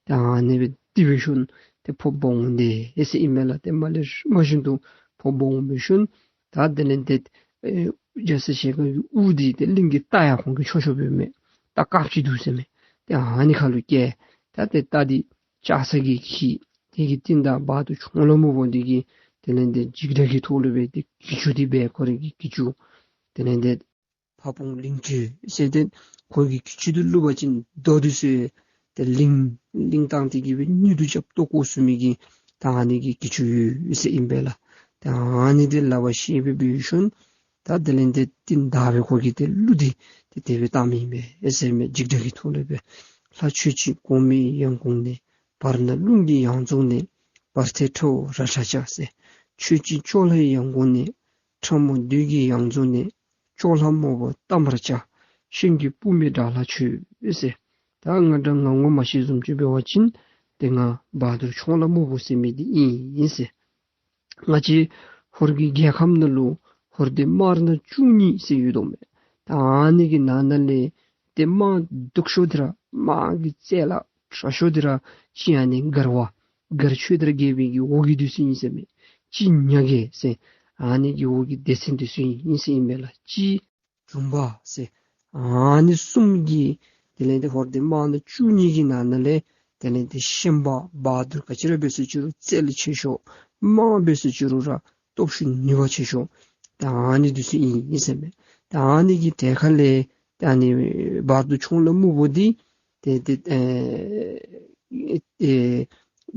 ད་ཨ་ནི་སྦེ་དེ་འབད་ཞིནམ་ཏེ་ཕོག་འབག་འོང་དེས་ཟེར་ཨིན་མས་ལགས། ཏེ་མ་ལས་མ་བཞིན་དུ་ཕོག་འབག་འོང་འབད་ཞིནམ་ད་དེ་ལས་ཏེ་ཨེ་རྒྱ་ཚ་ཞལ་དཀར་གྱི་དབུ་འདི་ཏེ་གླིང་གི་རྟ་ཡང་ཁོང་གིས་ཆོག་ཆོག་འབདཝ་མས། རྟ་དཀརཔོ་ཅིག་འདུག་ཟེར་མས། ཏེ་ཨ་ནི་ཁ་ལུ་བཀལ། ད་ཏེ་རྟ་འདི་ལྕགས་ཚ་གིས་འཁྱིད། དེ་གི་རྟིང་བདའ་བ་དུར་ཆུང་ལ་སྨུག་པོ་འདི་གིས་དེ་ལས་ཏེ་འཇིགས་སྐྲག་གི་ཐོག་ལུ་སྦེ་ཏེ་གྱི་ཅུང་འདི་སྦེ་ཁོ་རའི་གི་གྱི་ཅུང་དེ་ལས་ཏེ་ཕ་བོང་གླིང་བྲེ་ཟེར་ཏེ་ཁོ་གི་གྱི་ཅུང་འདི་བླུགས་པ་ཅིན་རྡོ་འདི་ཚུ་ཏེ་ལིང་ལིང་བཏང་སྟེ་གིས་སྦེ་མྱུར་དུ་རྐྱབ་ལྟོ་བཀོ་ཚུགས་མི་གི་ད་ཨ་ནི་གི་གྱི་ཅུང་ཡོད་ཟེར་ཨིན་པས་ལགས། ད་ཨ་ནི་འདི་ལག་པར་བཤེད་སྦེ་འབད་ཞིནམ་ད་དེ་ལས་ཏེ་རྟིང་བདའ་སྦེ་ཁོ་གིས་ཏེ་གླུ་འདི་ཏེ་དེ་སྦེ་བཏངམ་ཨིན་པས་ཟེར་མས། འཇིགས་སྐྲག་གི་ཐོག་ལས་སྦེ། ལྷ་ཁྱོད་ཀྱིས་གོང་མའི་ཡང་གོང་ནས། བར་ན་རླུང་གི་ཡང་རྫོང་ནས། བར་མཐའི་ཁྲ་བོ་ར་ཁྲ་བྱ་ཟེར། ཁྱོད་ཀྱིས་ཅོག་ལྷའི་ཡང་གོང་ནས། ཁྲ་མོ་བདུད་ཀྱི་ཡང་རྫོང་ནས། ཅོག་ལྷ་རྨོ་བོ་གཏམ་བར་བྱ། ཤིང་གི་སྤུ་མེད་དགྲ་ལྷ་ཁྱོད་ཟེར། ད་ང་འདྲ་ང་ངོ་མ་ཤེས་བཟུམ་ཅིག་འབད་བ་ཅིན་ཏེ་ང་བ་དུར་ཆུང་ལ་སྨུག་པོ་ཟེར་མི་འདི་ཨིན་ཟེར། ང་བཅས་ཧོར་གྱི་རྒྱལ་ཁམས་ནང་ལུ་ཧོར་སྡེ་དམར་ནག་བཅུ་གཉིས་ཟེར་ཡོད་དོ་མས། ད་ཨ་ནི་གི་ནང་ན་ལས་ཏེ་དམག་སྡུག་ཤོས་འདི་ར་དམག་གི་རྩལ་ལ་དྲག་ཤོས་འདི་ར་གཅིག་ཨ་ནི་མགར་བ་མགར་ཆོས་དར་རྒྱལ་པོའི་གི་འོག་གི་འདི་ཚུ་ཨིན་ཟེར་མས། གཅིག་ཉ་རྒོད་ཟེར་ཨ་ནི་གི་འོག་གི་སྡེ་ཚན་འདི་ཚུ་ཨིན་ཟེར་ཨིན་མས་ལགས། གཅིག་གྲུམ་པ་ཟེར་ཨ་ནི་གསུམ་གྱིས་དེ་ལས་ཏེ་ཧོར་སྡེ་དམར་ནག་བཅུ་གཉིས་ཀྱི་ནང་ན་ལས་དེ་ལས་ཏེ་ཤན་པ་བ་དུར་ག་ཅི་ར་འབད་ཟེར་ཅི་རུང་རྩལ་ཆེ་ཤོས། དམག་འབད་ཟེར་ཅི་རུང་ར་སྟོབས་ཤུགས་ནུས་པ་ཆེ་ཤོས་ད་ཨ་ནི་འདི་ཚུ་ཨིན་ཟེར་མས། ད་ཨ་ནི་གི་གྲལ་ཁ་ལས་ད་ཨ་ནི་བ་དུར་ཆུང་ལ་སྨུག་པོ་འདི་ཏེ་ཏེ་ཨེ་ཨེ་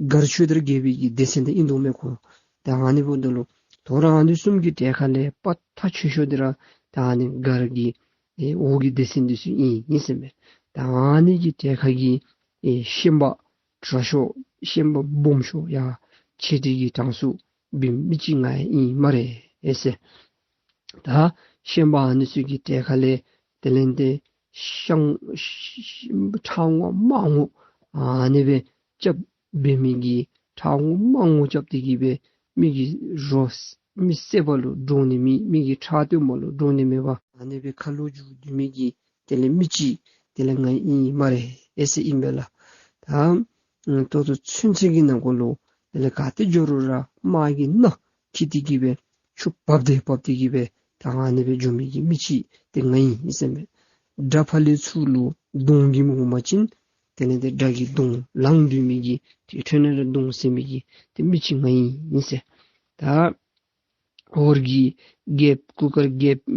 མགར་ཆོས་དར་རྒྱལ་པོའི་གི་སྡེ་ཚན་འདི་ཨིན་དོ་མས་ཁོ། ད་ཨ་ནི་འབདཝ་ད་ལུ་ད་རུང་ཨ་ནི་གསུམ་གྱི་གྲལ་ཁ་ལས་དཔའ་རྟགས་ཆེ་ཤོས་འདི་ར་ད་ཨ་ནི་མགར་གྱི་ཨེ་འོག་གི་སྡེ་ཚན་འདི་ཚུ་ཨིན་ཨིན་ཟེར་མས། ད་ཨ་ནི་གི་གྲལ་ཁ་གི་ཨེ་ཤན་པ་དྲག་ཤོས་ཤན་པ་སྦོམ་ཤོས་ཡ་ཆེ་འབྲིང་གི་གྲངས་སུ་འབད་མི་ཅིག་ང་ཨིན་སྨ་རེ་ཨེ་ཟེར། ད་ཤན་པ་ཨ་ནི་ཚུ་གི་གྲལ་ཁ་ལས་དེ་ལས་ཏེ་ཤང་ཁྲག་ངོ་དམར་ངོ་ཨ་ནི་སྦེ་རྐྱབ་འབད་མི་གི་ཁྲག་ངོ་དམར་ངོ་རྐྱབ་སྟེ་གིས་སྦེ་མི་གི་རོ་མི་བསད་པ་ལུ་འདྲོག་ནི་མེད། མི་གི་ཁྲག་བཏོན་པ་ལུ་འདྲོག་ནི་མེད་པར་ཨ་ནི་སྦེ་ཁ་ལོ་བསྒྱུར་སྡོད་མི་གི་དེ་ལས་མི་ཅིག་དེ་ལས་ང་ཨིན་སྨ་རེ་ཨེ་ཟེར་ཨིན་པས་ལགས། ད་ཨ་ད་ལྟོ་ཚུན་ཚོད་ཀྱི་ནང་འཁོད་ལུ་དེ་ལས་ག་ཏེ་འགྱོ་རུང་ར་དམག་གི་སྣ་འཁྱིད་དེ་གིས་སྦེ་ཆུ་འབབ་སྟེ་འབབ་སྟེ་གིས་སྦེ་ད་ཨ་ནི་སྦེ་འགྱོ་མི་གི་མི་ཅིག་དེ་ང་ཨིན་ཟེར་མས། དགྲ་ཕར་ལས་ཚུར་ལུ་གདོང་གིས་མི་འོང་པ་ཅིན་དེ་ལས་ཏེ་དགྲ་གི་གདོང་ལང་སྡོད་མི་གི་དེ་འཕྲོ་ནང་ར་གདོང་ཟེར་མི་གི་དེ་མི་ཅིག་ང་ཨིན་ཟེར། ད་ཧོར་གྱི་རྒྱལཔོ་གུར་དཀར་རྒྱལཔོ་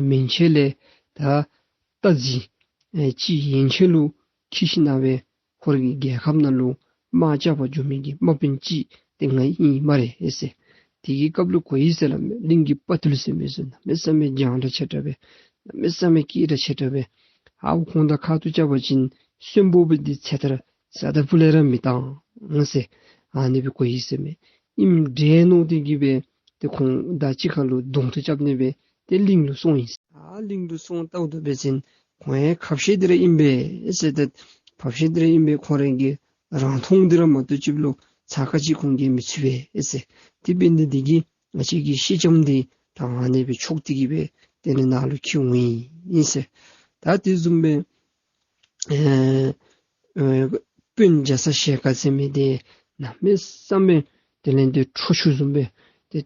མན་ཆད་ལས་ད་རྟ་རྫི་ཨེ་ཅིག་ཡན་ཆད་ལུ་འཁྱིད་ཞིན་ན་སྦེ་ཧོར་གྱི་རྒྱལ་ཁམས་ནང་ལུ་དམག་རྐྱབ་པར་འགྱོ་མི་གི་དམག་དཔོན་ཅིག་དེ་ང་ཨིན་སྨ་རེ་ཨེ་ཟེར། དེ་གི་སྐབས་ལུ་གོ་ཡི་ཟེར་སླབ་མས། གླིང་གི་དཔའ་ཐུལ་ཟེར་མི་ཚུ་གནམ་མེད་ས་མེད་རྒྱང་དྲགས་ཆེ་དྲགས་སྦེ་གནམ་མེད་ས་མེད་སྐད་གྲགས་ཆེ་དྲགས་སྦེ་ཨའུ་ཁོང་དང་ཁ་ཐུག་རྐྱབ་པ་ཅིན་གསོན་པོ་སྦེ་འདི་ཚེ་ཐར་ས་ད་སྤུ་ལས་ར་མི་བཏང་ཟེར་ཨ་ནི་སྦེ་གོ་ཡི་ཟེར་མས། ཨིནམ་འདྲས་མནོ་སྟེ་གིས་སྦེ་ཏེ་ཁོང་དང་གཅིག་ཁར་ལུ་གདོང་ཐུག་རྐྱབ་ནི་སྦེ་ཏེ་གླིང་ལུ་སོང་ཡི། ཨ་གླིང་ལུ་སོང་ལྟཝ་ད་འབད་བ་ཅིན་ཁོང་ཡང་ཁ་བཤད་འདི་ར་ཨིན་པས་ཟེར། ཏེ་ཁ་བཤད་འདི་ར་ཨིན་པས། ཁོང་ར་གི་རང་མཐོང་འདི་ར་མ་གཏོགས་ཅིག་ལུ་ཚ་ཁ་ཅིག་ཁོང་གིས་མི་ཚུད་པས་ཟེར། དེ་འབད་ནི་འདི་གིས་ང་བཅས་ཀྱི་སེང་ལྕམ་འདི་ད་ཨ་ནི་སྦེ་འཕྱོག་སྟེ་གིས་སྦེ་དེ་ལས་ནཱ་ལུ་འཁྱིད་འོང་ཡི་ཟེར། ད་དེ་བཟུམ་སྦེ་ཨེ་ཨེ་དཔོན་རྒྱ་ཚ་ཞལ་དཀར་ཟེར་མི་འདི་གནམ་མེད་ས་མེད་དེ་ལས་ཏེ་ཁྲོ་ཆུ་བཟུམ་སྦེ་ ཏེ་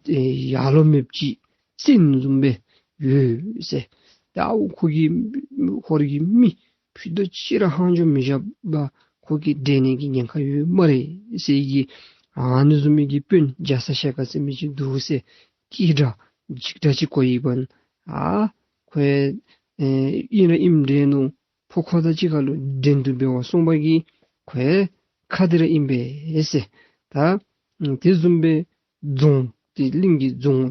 ཡར་ལོང་མེདཔ་ཅིག་བཙན་བཟུམ་སྦེ་ཡོད་ཟེར། ད་ཨའུ་ཁོ་གི་ཧོར་གྱི་མི་ཕུད་རྡོག་གཅིག་ར་ལྷག་འགྱོ་མི་བཞག་པར་ཁོ་གིས་འདྲེན་ནི་གི་ཉེན་ཁ་ཡོད་སྨ་རེ་ཟེར་གི། ཨ་ནི་བཟུམ་མའི་གི་དཔོན་རྒྱ་ཚ་ཞལ་དཀར་ཟེར་མི་ཅིག་འདུག་ཟེར་སྐད་གྲགས་འཇིགས་སྐྲག་ཅིག་གོ་ཡི་པ་ཨིན། ཨ་ཁོ་ཨེ་ཨིན་ར་ཨིནམ་འདྲས་མནོ། ཕོ་ཁོ་དང་གཅིག་ཁར་ལུ་འགྲན་བསྡུར་འབད་བར་སོང་བ་གིས་ཁོ་ཁ་བདེ་ར་ཨིན་པས་ཟེར། ད་དེ་བཟུམ་སྦེ་རྫོང་དེ་གླིང་གི་རྫོང་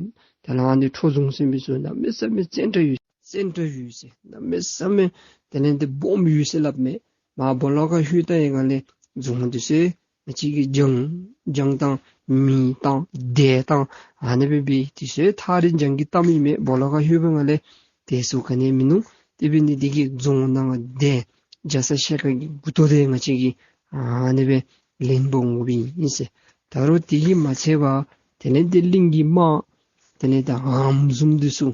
དེ་ལས་ཨ་ནི་ཁྲོ་རྫོང་ཟེར་མི་ཚུ་གནམ་མེད་ས་མེད་བཙན་དྲགས་ཡོད། བཙན་དྲགས་ཡོད་ཟེར། གནམ་མེད་ས་མེད་དེ་ལས་དེ་སྦོམ་ཡོད་ཟེར་སླབ་མས། མར་སྦོ་ལོགས་ཁར་ལྷོད་ད་ཡི་ག་ལས་རྫོང་འདི་ཚུ་ང་བཅས་ཀྱིས་བྱང་བྱང་བཏང་མི་བཏང་སྡེ་བཏང་ཨ་ནི་སྦེ་འབད། དེ་ཚུ་ཐག་རིང་རྒྱང་གི་བཏངམ་ཨིན་མས། སྦོ་ལོགས་ཁར་ལྷོད་པའི་སྒང་ལས་དེ་ཚུ་ག་ནི་མིན་ནུག། དེ་འབད་ནི་དེ་གིས་རྫོང་ནང་སྡེ་རྒྱ་ཚ་ཞལ་དཀར་གྱི་མགུ་ཏོ་དེ་ང་བཅས་ཀྱིས་ཨ་ནི་སྦེ་ལེན་འབག་འོང་པའི་ཨིན་ཟེར། ད་རུང་དེ་གིས་མ་ཚད་པར་དེ་ལས་དེ་གླིང་གི་དམག་དེ་ལས་དེ་ཧམ་བཟུམ་འདི་ཚུ་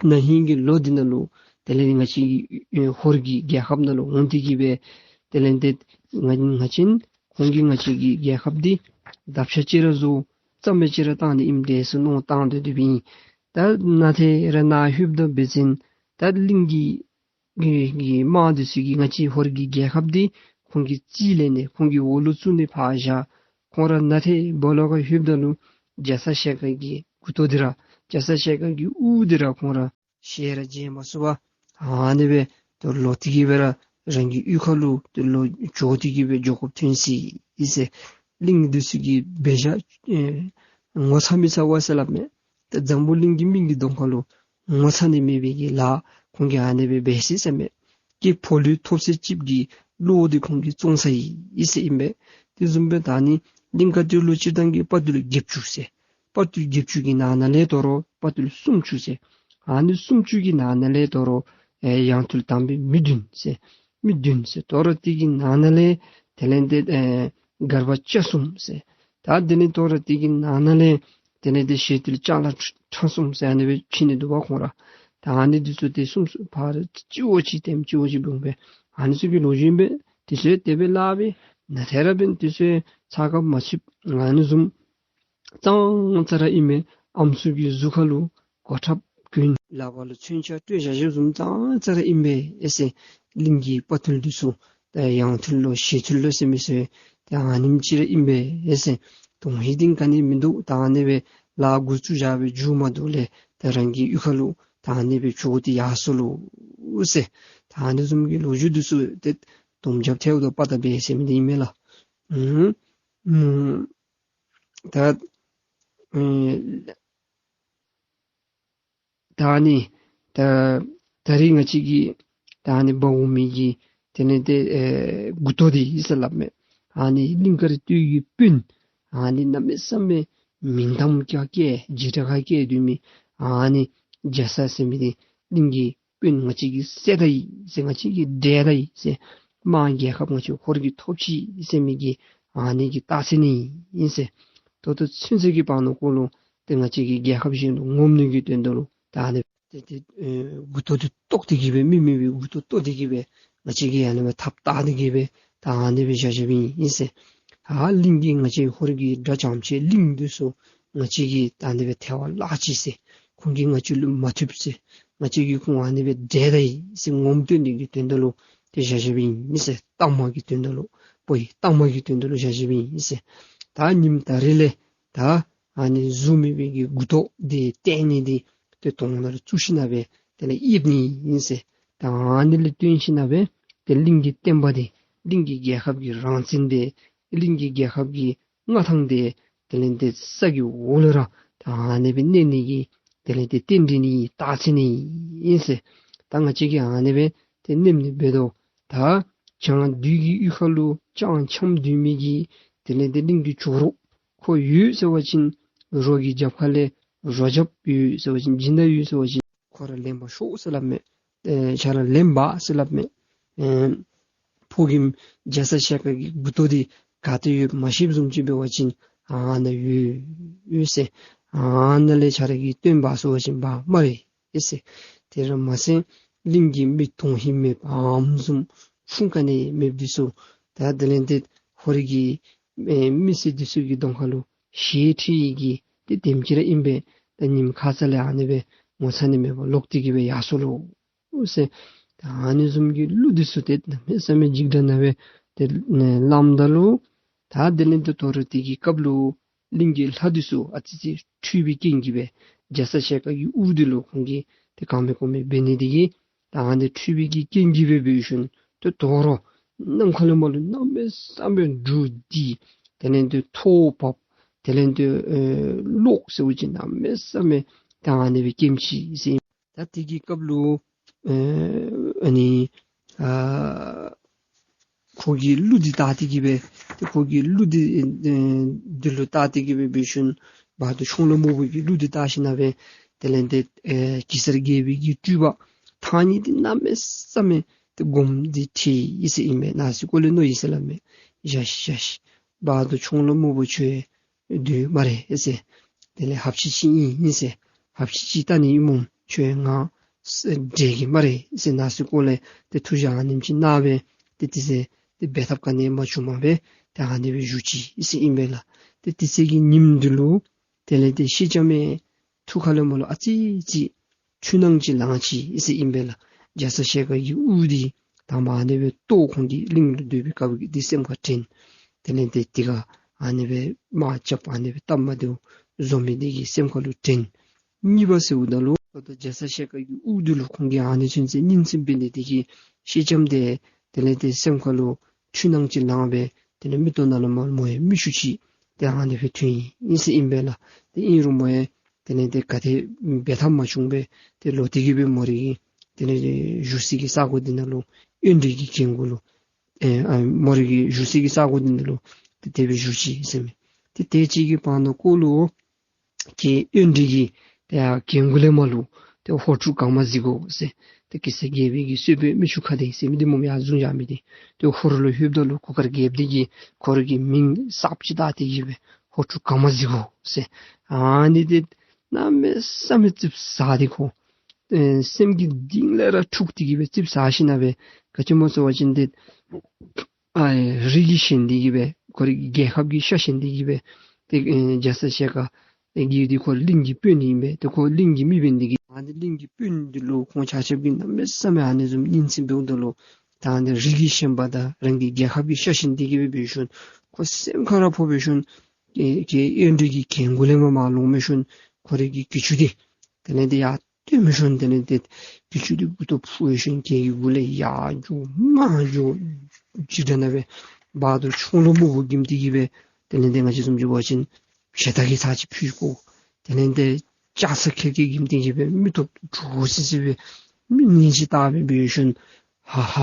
ན་ཧིང་གི་ལོ་འདི་ནང་ལུ་དེ་ལས་ང་བཅས་ཀྱི་ཧོར་གྱི་རྒྱལ་ཁབ་ནང་ལུ་འོང་སྟེ་གི་སྦེ་དེ་ལས་དེ་ང་ང་བཅས་ཁོང་གིས་ང་བཅས་ཀྱི་རྒྱལ་ཁབ་འདི་བརྡབ་ཆག་ཅིག་ར་བཟོ་རྩ་མེད་ཅིག་ར་བཏང་ནི་ཨིནམ་འདྲས་ཟེར་མནོ་བཏང་སྡོད་སྡོདཔ་ཨིན། ད་ནཱ་ཏེ་ར་ནཱ་ལྷོདཔ་ད་འབད་བ་ཅིན་ད་གླིང་གི་གི་གི་དམག་འདི་ཚུ་གིས་ང་བཅས་ཧོར་གྱི་རྒྱལ་ཁབ་འདི་ཁོང་གིས་རྩིས་ལེན་ནི་ཁོང་གི་འོག་ལུ་བཙུགས་ནི་ཕར་བཞག། ཁོང་ར་ནཱ་ཏེ་སྦོ་ལོགས་ཁར་ལྷོདཔ་ད་ལུ་རྒྱ་ཚ་ཞལ་དཀར་གྱི་མགུ་ཏོ་འདི་ར་རྒྱ་ཚ་ཞལ་དཀར་གྱི་དབུ་འདི་ར་ཁོང་ར་ཞལ་ར་མཇལ་མ་ཚུགས་པར་ཨ་ནི་སྦེ་ཏེ་ལོག་སྟེ་གི་སྦེ་ར་རང་གི་གཡུས་ཁ་ལུ་ཏེ་ལོག་འགྱོ་སྟེ་གི་སྦེ་འགྱོ་དགོཔ་ཐོན་ཅི་ཟེར། གླིང་འདི་ཚུ་གིས་འབད་བཞག་ཨེ་ངོ་ཚ་མི་ཚ་བས་ཟེར་སླབ་མས། ཏེ་འཛམ་བུ་གླིང་གི་མི་གི་གདོང་ཁ་ལུ་ངོ་ཚ་ནི་མེད་པའི་གི་ལཱ་ཁོང་གིས་ཨ་ནི་སྦེ་འབད་ཅི་ཟེར་མས། སྐྱེས་ཕོ་ལུས་ཐོབ་ཚད་ཅིག་གི་བློ་འདི་ཁོང་གིས་བཙོང་ཚར་ཡི་ཟེར་ཨིན་པས། དེ་བཟུམ་སྦེ་ད་ནི་གླིང་དཀར་སྟོད་ལུ་སྤྱིར་བཏང་གི་དཔའ་རྟུལ་བརྒྱད་ཅུ་ཟེར་དཔའ་རྟུལ་བརྒྱད་ཅུ་གི་ནང་ན་ལས་དོ་རུང་དཔའ་རྟུལ་སུམ་ཅུ་ཟེར། ཨ་ནི་སུམ་ཅུ་གི་ནང་ན་ལས་དོ་རུང་ཨེ་ཡང་རྟུལ་དམ་པའི་མི་བདུན་ཟེར། མི་བདུན་ཟེར། དོ་རུང་དེ་གི་ནང་ན་ལས་དེ་ལས་དེ་ཨེ་སྒར་པ་སྐྱ་གསུམ་ཟེར། ད་དེ་ལས་དོ་རུང་དེ་གི་ནང་ན་ལས་དེ་ལས་དེ་ཞི་དུལ་ལྕང་ལ་ཁྲ་གསུམ་ཟེར་ཨ་ནི་སྦེ་ཕྱེ་ནི་འདུག་པ་ཁོང་ར། ད་ཨ་ནི་འདི་ཚུ་དེ་གསུམ་གསུམ་ཕར་གཅིག་འོག་གཅིག་ཏེ་གཅིག་འོག་གཅིག་འབད་འོང་པས། ཨ་ནི་ཚུ་གི་ལོ་རྒྱུས་ཨིན་པས། དེ་ཚུ་དེ་སྦེ་སླབ་སྦེ་ནཱ་ཏེ་ར་འབདན་དེ་ཚུ་ཚགས་ཁར་མ་ཚུད། ཨ་ནི་བཟུམ་ཙང་ཙ་ར་ཨིན་མས། ཨམ་སྲུ་གི་གཟུགས་ཁ་ལུ་གོ་ཁྲབ་གྱོན། ལག་པ་ལུ་མཚོན་ཆ་སྤྲོད་བཞག་བཞགཔ་བཟུམ་ཙང་ཙ་ར་ཨིན་པས་ཨེ་ཟེར། གླིང་གི་དཔའ་རྟུལ་འདི་ཚུ་ད་ཡང་རྟུལ་ལོ་ཞི་རྟུལ་ལོ་ཟེར་མི་ཚུ་ད་ཨ་ནེམ་ཅིག་ར་ཨིན་པས་ཨེ་ཟེར། དོན་ཧིང་འདི་ག་ནི་མིན་འདུག། ད་ཨ་ནི་སྦེ་ལཱ་འགོ་བཙུགས་བཞག་སྦེ་མཇུག་མ་བསྡུ་ལས་ད་རང་གི་གཡུས་ཁ་ལུ་ད་ཨ་ནི་སྦེ་བྱོག་སྟེ་ཡར་སོ་ལོ་ཟེར། ད་ཨ་ནི་བཟུམ་གྱི་ལོ་རྒྱུས་འདི་ཚུ་ཏེ་དུམ་རྒྱབ་ཐལཝ་དང་པ་ད་འབད་ཟེར་མི་འདི་ཨིན་མས་ལགས། ཨུམ་ཨུམ། ད་ཨེ་ད་ནི་ད་ད་རིས་ང་བཅས་ཀྱིས་ད་ནི་འབག་འོང་མི་གི་དེ་ལས་དེ་ཨེ་མགུ་ཏོ་འདི་ཨིན་ཟེར་སླབ་མས། ཨ་ནི་གླིང་དཀར་སྟོད་ཀྱི་དཔོན་ཨ་ནི་གནམ་མེད་ས་མེད་མིང་གཏམ་རྐྱབ་སྐད་འཇིགས་སྐྲག་ཁ་སྐད་སྡོད་མི་ཨ་ནི་རྒྱ་ཚ་ཟེར་མི་འདི་གླིང་གི་དཔོན་ང་བཅས་ཀྱིས་བསད་ད་ཡི་ཟེར། ང་བཅས་ཀྱིས་བསྒྲལ་ད་ཡི་ཟེར། དམག་རྒྱལ་ཁབ་ང་བཅས་ཧོར་གྱིས་ཐོབ་ཅི་ཟེར་མི་གི་ཨ་ནི་གི་རྟགས་མཚན་ཨིན་ཟེར། ད་ལྟོ་ཚུན་ཚོད་ཀྱི་བར་ན་ཁོ་ལུ་ཏེ་ང་བཅས་ཀྱིས་རྒྱལ་ཁབ་གཞན་ལུ་ངོམ་ནི་གི་དོན་དག་ལུ་ད་ཨ་ནི་ཏེ་ཏེ་ཨེ་མགུ་ཏོ་འདི་བཏོག་སྟེ་གི་སྦེ་མི་མེད་པའི་མགུ་ཏོ་བཏོག་སྟེ་གི་སྦེ་ང་བཅས་ཀྱིས་ཨ་ནི་སྦེ་ཐགཔ་བཏགས་ཏེ་གི་སྦེ་ད་ཨ་ནི་སྦེ་བཞག་བཞགཔ་ཨིན་ཟེར། ཨ་གླིང་གི་ང་བཅས་ཧོར་གྱི་དགྲ་བྱམས་ཆེ་གླིང་འདི་ཚུ་ང་བཅས་ཀྱིས་ད་ཨ་ནི་སྦེ་ཐལ་བར་བརླག་ཅི་ཟེར། ཁོང་གིས་ང་བཅས་ལུ་མ་ཐུབ་ཟེར། ང་བཅས་ཀྱིས་ཁོང་ཨ་ནི་སྦེ་བསྒྲལ་ད་ཡི་ཟེར་ངོམ་སྟོན་ནི་གི་དོན་དག་ལུ་ཏེ་བཞག་བཞགཔ་ཨིན་ཟེར། གཏའ་མ་གི་དོན་དག་ལུ་དཔའ་བོའི་གཏའ་མ་གི་དོན་དག་ལུ་བཞག་བཞགཔ་ཨིན་ཟེར། ད་ཉིནམ་ད་རིས་ལས་ད་ཨ་ནི་གཟུགས་མེད་པའི་གི་མགུ་ཏོ་འདི་བཏོག་ནི་འདི་ཏེ་དོང་ནང་ལུ་བཙུགས་ཞིནམ་སྦེ་དེ་ལས་ཡིབ་ནི་ཨིན་ཟེར། ད་ཨ་ནི་ལས་བརྟེན་ཞིནམ་སྦེ་ཏེ་གླིང་གི་བསྟན་པ་འདི་གླིང་གི་རྒྱལ་ཁབ་ཀྱི་རང་བཙན་འདི་གླིང་གི་རྒྱལ་ཁབ་ཀྱི་མངའ་ཐང་འདི་དེ་ལས་ཏེ་ས་གི་འོག་ལུ་ར་ད་ཨ་ནི་སྦེ་གནས་ནི་གི་དེ་ལས་ཏེ་རྟེན་འབྲེལ་ནི་རྟགས་མཚན་ནི་ཨིན་ཟེར། ད་ང་བཅས་ཀྱིས་ཨ་ནི་སྦེ་ཏེ་གནསམ་ནི་འབད་དོ། ད་བྱང་བདུད་ཀྱི་གཡུས་ཁ་ལུ་བྱང་འཁྱམས་སྡོད་མི་གི་དེ་ལས་ཏེ་གླིང་གི་ཇོ་རུ་ཁོ་ཡོད་ཟེར་བ་ཅིན་རོགས་ཀྱི་རྒྱབ་ཁ་ལས་རོགས་རྒྱབ་ཡོད་ཟེར་བ་ཅིན་སྦྱིན་བདག་ཡོད་ཟེར་བ་ཅིན་ཁོ་ར་ལེན་པར་ཤོག་ཟེར་སླབ་མས། ཨེ་ཁྱོད་ར་ལེན་པ་ཟེར་སླབ་མས། ཨེ་ཕོ་རྒནམ་རྒྱ་ཚ་ཞལ་དཀར་གྱི་མགུ་ཏོ་འདི་ག་ཏེ་ཡོདཔ་མ་ཤེསཔ་བཟུམ་ཅིག་འབད་བ་ཅིན་ཨ་ནཱ་ཡོད་ཡོད་ཟེར། ཨ་ནཱ་ལས་ཁྱོད་ར་གིས་བཏོན་པ་ཟེར་བ་ཅིན་འབག་སྨ་རེ་ཨེ་ཟེར། དེ་ར་མ་ཚད་གླིང་གི་མི་དོན་ཧིང་མེདཔ་ཨམ་བཟུམ་ཆུང་ག་ནི་མེདཔ་འདི་ཚུ་ད་དེ་ལས་ཏེ་ཧོར་གྱི་ཨེ་མི་སེར་འདི་ཚུ་གི་གདོང་ཁ་ལུ་ཞེ་ཁྲེལ་གྱི་ ཏེ་དེམ་ཅིག་ར་ཨིན་པས། ད་ཉིནམ་ཁ་ཙ་ལས་ཨ་ནི་སྦེ་ངོ་ཚ་ནི་མེད་པར་ལོག་སྟེ་གི་སྦེ་ཡར་སོ་ལོ་ཟེར། ད་ཨ་ནི་བཟུམ་གྱི་གླུ་འདི་ཚུ་ཏེ་གནམ་མེད་ས་མེད་འཇིགས་སྒྲ་ནང་སྦེ་ཏེ་ལངམ་ད་ལུ་ད་དེ་ལས་ཏེ་དོ་རུང་དེ་གི་སྐབས་ལུ་གླིང་གི་ལྷ་འདི་ཚུ་ཨ་ཙི་ཅིག་འཁྲུལ་པའི་རྐྱེན་གྱིས་སྦེ་རྒྱ་ཚ་ཞལ་དཀར་གྱི་དབུ་འདི་ལུ་ཁོང་གིས་ཏེ་གང་མེད་གོ་མེད་འབད་ནི་དེ་གིས་ད་ཨ་ནི་འཁྲུལ་པའི་གི་རྐྱེན་གྱིས་སྦེ་འབད་ཞིནམ་ཏེ་དོ་རུང་ནམ་མཁའ་ལས་མར་ལུ་གནམ་མེད་ས་མེད་འབྲུག་ལྡིར། དེ་ལས་ཏེ་ཐོག་བབས། དེ་ལས་ཏེ་ཨེ་གློག་ཟེར་བ་ཅིན་གནམ་མེད་ས་མེད་ད་ཨ་ནི་སྦེ་སྐྱེམས་ཅི་ཟེར། ད་དེ་གི་སྐབས་ལུ་ཨེ་ཨ་ནི་ཨ་ཁོ་གིས་གླུ་འདི་བཏང་སྟེ་གི་སྦེ་ཏེ་ཁོ་གིས་གླུ་འདི་ཨེ་འདི་ལུ་བཏང་སྟེ་གི་སྦེ་འབད་ཞིནམ་བར་དུ་ཆུང་ལ་མོ་བུ་གིས་གླུ་འདི་བཏང་ཞིནམ་ལས་དེ་ལས་ཏེ་ཨེ་གེ་སར་རྒྱལ་པོའི་གི་སྤྲུལ་པ་ཐང་རྙེད་འདི་གནམ་མེད་ས་མེད་ཏེ་སྒོམ་འདི་ཁྲིད་ཡི་ཟེར་ཨིན་པས། ནང་གསེས་སྐོར་ལས་མནོ་ཡི་ཟེར་སླབ་མས། ཡ་ཤ་ཡ་ཤ། བར་དུ་ཆུང་ལ་མོ་བུ་ཁྱོད་སྡོད་སྨ་རེ་ཟེར། དེ་ལས་ཧབ་ཆི་ཆི་ཨིན་ཨིན་ཟེར། ཧབ་ཆི་ཆི་ལྟ་ནི་ཨིན་སྨོ། ཁྱོད་ང་ས་འདྲེ་གི་སྨ་རེ་ཟེར། ནང་གསེས་སྐོར་ལས་ཏེ་ཐུགས་བཞེད་ཨ་ནེམ་ཅིག་གནང་སྦེ་ཏེ་དེ་ཚེ་ཏེ་འབད་ཐབས་ག་ནི་མ་བྱུངམ་སྦེ་ཏེ་ཨ་ནི་སྦེ་བཞུགས་ཅི་ཟེར་ཨིན་པས་ལགས། ཏེ་དེ་ཚེ་གི་ཉིནམ་འདི་ལུ་དེ་ལས་ཏེ་སེང་ལྕམ་མའི་ཐུགས་ཁ་ལས་མར་ལུ་ཨ་ཙི་ཅིག་འཁྲུལ་སྣང་ཅིག་ལངས་ཅི་ཟེར་ཨིན་པས་ལགས། རྒྱ་ཚ་ཞལ་དཀར་གྱི་དབུ་འདི་དང་པ་ཨ་ནི་སྦེ་བཏོག་ཁོང་གིས་གླིང་ལུ་སྡོད་པའི་སྐབས་ཀྱི་འདི་སེམས་ཁར་དྲན། དེ་ལས་ཏེ་དེ་ཁར་ཨ་ནི་སྦེ་དམག་རྐྱབ་ཨ་ནི་སྦེ་སྟབས་མ་བདེཝ་བཟོ་མི་འདི་གི་སེམས་ཁ་ལུ་དྲན། གཉིས་པ་ཟེརཝ་ད་ལུ་ད་རྒྱ་ཚ་ཞལ་དཀར་གྱི་དབུ་འདི་ལུ་ཁོང་གིས་ཨ་ནི་ཚུན་ཚོད་སྙིང་ཚིམ་འབད་ནི་དེ་གིས་སེང་ལྕམ་འདི་དེ་ལས་ཏེ་སེམས་ཁ་ལུ་འཁྲུལ་སྣང་ཅིག་ལངས་སྦེ་དེ་ལས་མིག་ཏོ་ནང་ལུ་མར་མོ་ཡང་མིག་ཆུ་ཅིག་ཏེ་ཨ་ནི་སྦེ་ཐོན་ཡི་ཟེར་ཨིན་པས་ལགས། ཏེ་ཨིན་རུང་མོ་ཡང་དེ་ལས་ཏེ་ག་དེ་འབད་ཐབས་མ་བྱུང་པས། ཏེ་ལོག་སྟེ་གི་སྦེ་མོ་རའི་གི་དེ་ལས་བཞུགས་སའི་གི་ས་གོ་འདི་ནང་ལུ་གཡོན་གྲལ་གྱི་གྱལ་མགུ་ལུ་ཨེ་ཨ་མོ་རའི་གི་བཞུགས་སའི་གི་ས་གོ་འདི་ནང་ལུ་ཏེ་དེ་སྦེ་བཞུགས་ཅི་ཟེར་མས། ཏེ་དེ་ཅིག་གི་བར་ན་ཁོ་ལུ་གྱལ་གཡོན་གྲལ་གྱི་ཏེ་ཡར་གྱལ་མགུ་ལས་མར་ལུ་ཏེ་ཧོར་ཕྲུག་གང་མ་གཟིགས་དགོ་ཟེར། ཏེ་གེ་སར་རྒྱལ་པོའི་གི་གསོལ་དཔོན་མི་ཆུང་ཁ་བདེ་ཟེར་མི་འདི་མོ་ཡར་བཟུང་བཞག་མི་འདི་ཏེ་ཧོར་ལུ་ལྷོདཔ་ད་ལུ་གུར་དཀར་རྒྱལཔོ་འདི་གིས་ཁོ་རའི་གི་མིང་གསརཔ་ཅིག་བཏགས་ཏེ་གི་སྦེ་ཧོར་ཕྲུག་གང་མ་གཟིགས་དགོ་ཟེར། ཨ་ནི་འདི་གནམ་མེད་ས་མེད་ཙིགཔ་ཟ་སྟེ་ཁོ་ཨེ་སེམས་ཀྱི་གཏིང་ལས་ར་འཁྲུགས་ཏེ་གི་སྦེ་ཙིགཔ་ཟ་ཞིནམ་ལས་ག་ཅི་སྨོ་ཟེར་བ་ཅིན་ཏེ་ཨ་རིགས་ཀྱི་ཞེན་ཏེ་གི་སྦེ་ཁོ་རའི་རྒྱལ་ཁབ་ཀྱི་ཤ་ཞེན་ཏེ་གི་སྦེ་ཏེ་ཨེ་རྒྱ་ཚ་ཞལ་དཀར་གྱི་འདི་ཁོ་གླིང་གི་དཔོན་ཨིན་པས། ཏེ་ཁོ་གླིང་གི་མི་འབད་ནི་དེ་གིས་ཨ་ནི་གླིང་གི་དཔོན་འདི་ལུ་ཁོང་ཆ་ཁྱབ་ཀྱིས་གནམ་མེད་ས་མེད་ཨ་ནི་བཟུམ་སྙིང་ཚིམ་འབདཝ་ད་ལུ་ད་ཨ་ནི་རིགས་ཀྱི་ཞེན་པ་དང་རང་གི་རྒྱལ་ཁབ་ཀྱི་ཤ་ཞེན་ཏེ་གི་སྦེ་འབད་ཞིནམ་ཁོ་སེམས་ཁར་ར་ཕོག་འབད་ཞིནམ་གྱལ་གྱལ་གཡོན་གྲལ་གྱི་གྱལ་མགུ་ལས་མར་མར་ལོང་འབད་ཞིནམ་ཁོ་རའི་གི་གྱི་ཅུང་འདི་དེ་ལས་ཏེ་ཡར་བཏོན་འབད་ཞིནམ་དེ་ལས་ཏེ་གྱི་ཅུང་འདི་མགུ་ཏོ་ཕུ་འབད་ཞིནམ་གྱལ་གྱི་མགུ་ལས་ཡར་འགྱོ་མར་འགྱོ་ཅིག་དེ་ནང་སྦེ་བར་དུ་ཆུང་ལ་མོ་བུ་གིམ་ཏེ་གི་སྦེ་དེ་ལས་ཏེ་ང་བཅས་བཟུམ་ཅིག་འབད་བ་ཅིན་ཞལ་ཏ་གི་ཚར་ཅིག་ཕུད་དགོ། དེ་ལས་ཏེ་ལྕགས་ཚ་ཁལ་གྱིས་གིམ་ཏེ་གི་སྦེ་མིག་ཏོ་དྲོ་སི་སི་སྦེ་མིག་ནི་ཅིག་བལྟ་སྦེ་འབད་ཞིནམ་ཧ་ཧ་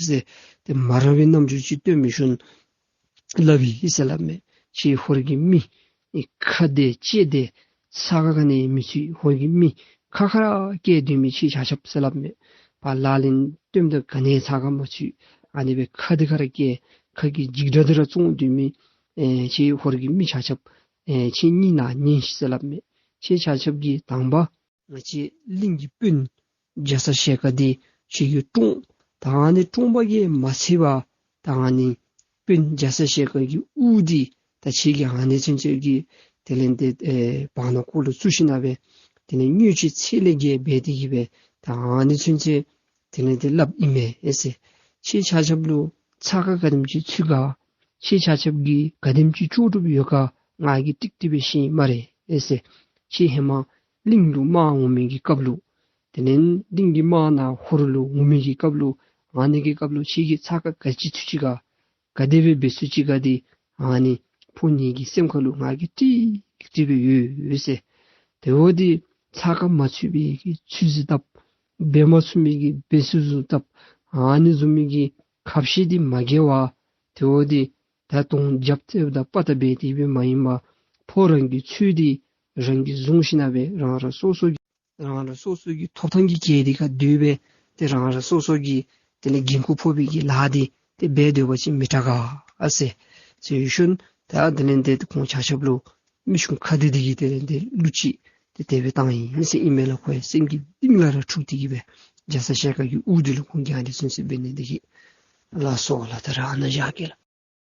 ཟེར་ཏེ་མ་རངས་པའི་རྣམ་འགྱུར་ཅིག་སྟོན་འབད་ཞིནམ་སླབ་ཡི་ཟེར་སླབ་མས། ཁྱེད་ཧོར་གྱི་མི་ཨེ་ཁ་བདེ་ལྕེ་བདེ་ཚ་ཁ་ག་ནི་མི་ཚུད། ཧོར་གྱི་མི་ཁ་ཁ་ར་སྐྱེས་སྡོད་མི་ཁྱེད་ཆ་ཁྱབ་ཟེར་སླབ་མས། པ་ལག་ལེན་སྟོནམ་ད་ག་ནི་ཚ་ཁ་མ་ཚུད། ཨ་ནི་སྦེ་ཁ་འདི་ཁར་སྐྱེས་ཁ་གི་འཇིགས་སྒྲ་འདི་ར་བཙོང་སྡོད་མི་ཨེ་ཁྱེད་ཧོར་གྱི་མི་ཆ་ཁྱབ་ཨེ་ཁྱེད་གཉིས་ནཱ་ཉན་ཤིག་ཟེར་སླབ་མས། ཁྱེད་ཆ་ཁྱབ་ཀྱིས་དང་པ་ང་བཅས་གླིང་གི་དཔོན་རྒྱ་ཚ་ཞལ་དཀར་འདི་ཁྱེད་ཀྱིས་བཀྲོངས། ད་ཨ་ནི་བཀྲོངས་པ་གིས་མ་ཚད་པར་ད་ཨ་ནི་དཔོན་རྒྱ་ཚ་ཞལ་དཀར་གྱི་དབུ་འདི་ད་ཁྱེད་ཀྱིས་ཨ་ནི་ཚུན་ཚོད་ཀྱི་དེ་ལས་ཏེ་ཨེ་བར་ན་ཁོ་ལུ་བཙུགས་ཞིནམ་ལས་དེ་ལས་དངུལ་ཆུ་ཚད་ལས་བརྒལ་འབད་དེ་གི་སྦེ་ད་ཨ་ནི་ཚུན་ཚོད་དེ་ལས་ཏེ་སླབ་ཨིན་མས་ཨེ་ཟེར། ཁྱེད་ཆ་ཁྱབ་ལུ་ཚ་ཁ་ག་དེམ་ཅིག་ཚུད་ག། ཁྱེད་ཆ་ཁྱབ་ཀྱིས་ག་དེམ་ཅིག་ལྕོགས་གྲུབ་ཡོད་ག་ང་གིས་ཀྲིག་ཀྲི་སྦེ་ཤེས་སྨ་རེ་ཨེ་ཟེར། ཁྱེད་ཧེ་མ་གླིང་ལུ་དམག་འོང་མི་གི་སྐབས་ལུ་དེ་ལས་གླིང་གི་དམག་ནཱ་ཧོར་ལུ་འོང་མི་གི་སྐབས་ལུ་ཨ་ནི་གི་སྐབས་ལུ་ཁྱེད་ཀྱིས་ཚ་ཁ་ག་ཅི་ཚུད་ཅི་ག། ག་དེ་སྦེ་འབད་ཚུད་ཅི་ག་འདི་ཨ་ནི་ཕོ་ཉིད་ཀྱི་སེམས་ཁ་ལུ་ང་གིས་ཀྲིག་ཀྲི་སྦེ་ཡོད་ཟེར། དེ་འོ་འདི་ཚ་ཁ་མ་ཚུད་པའི་གི་ཚུལ་བཟོ་བཏབ། འབད་མ་ཚུགས་མི་གི་འབད་ཚུལ་བཟོ་བཏབ། ཨ་ནི་བཟུམ་མའི་གི་ཁ་བཤད་འདི་མ་འགལ་བར་དེ་འོ་འདི་ད་དོན་རྒྱབ་རྩེདཔ་དང་དཔའ་རྟགས་འབད་དེ་སྦེ་མ་ཡིན་པར་ཕོ་རང་གི་ཚུལ་འདི་རང་གིས་བཟུང་ཞིནམ་ལས་རང་རང་སོ་སོ་གི་རང་རང་སོ་སོ་གི་ཐོབ་ཐང་གི་གྱལ་འདི་ཁར་སྡོད་སྦེ་ཏེ་རང་རང་སོ་སོ་གི་དེ་ལས་འགན་ཁུར་ཕོག་པའི་གི་ལཱ་འདི་ཏེ་འབད་སྡོད་པ་ཅིན་མི་དྲག་ག་ཨ་ཟེར། ཟེར་ཞིནམ་ད་དེ་ལས་ཏེ་ཁོང་ཆ་ཁྱབ་ལུ་མི་ཆུང་ཁ་བདེ་འདི་གིས་དེ་ལས་ཏེ་གླུ་ཅིག་ཏེ་དེ་སྦེ་བཏང་ཡི་ཟེར་ཨིན་མས་ལགས། ཁོ་ཡང་སེམས་ཀྱི་གཏིང་ལས་ར་འཁྲུགས་ཏེ་གི་སྦེ་རྒྱ་ཚ་ཞལ་དཀར་གྱི་དབུ་འདི་ལུ་ཁོང་གིས་ཨ་ནི་ཚུན་ཚོད་འབད་ནི་འདི་གིས། ལགས་སོ་ལགས། ད་རེས་ཨ་ནཱ་བཞག་གེ་ལགས།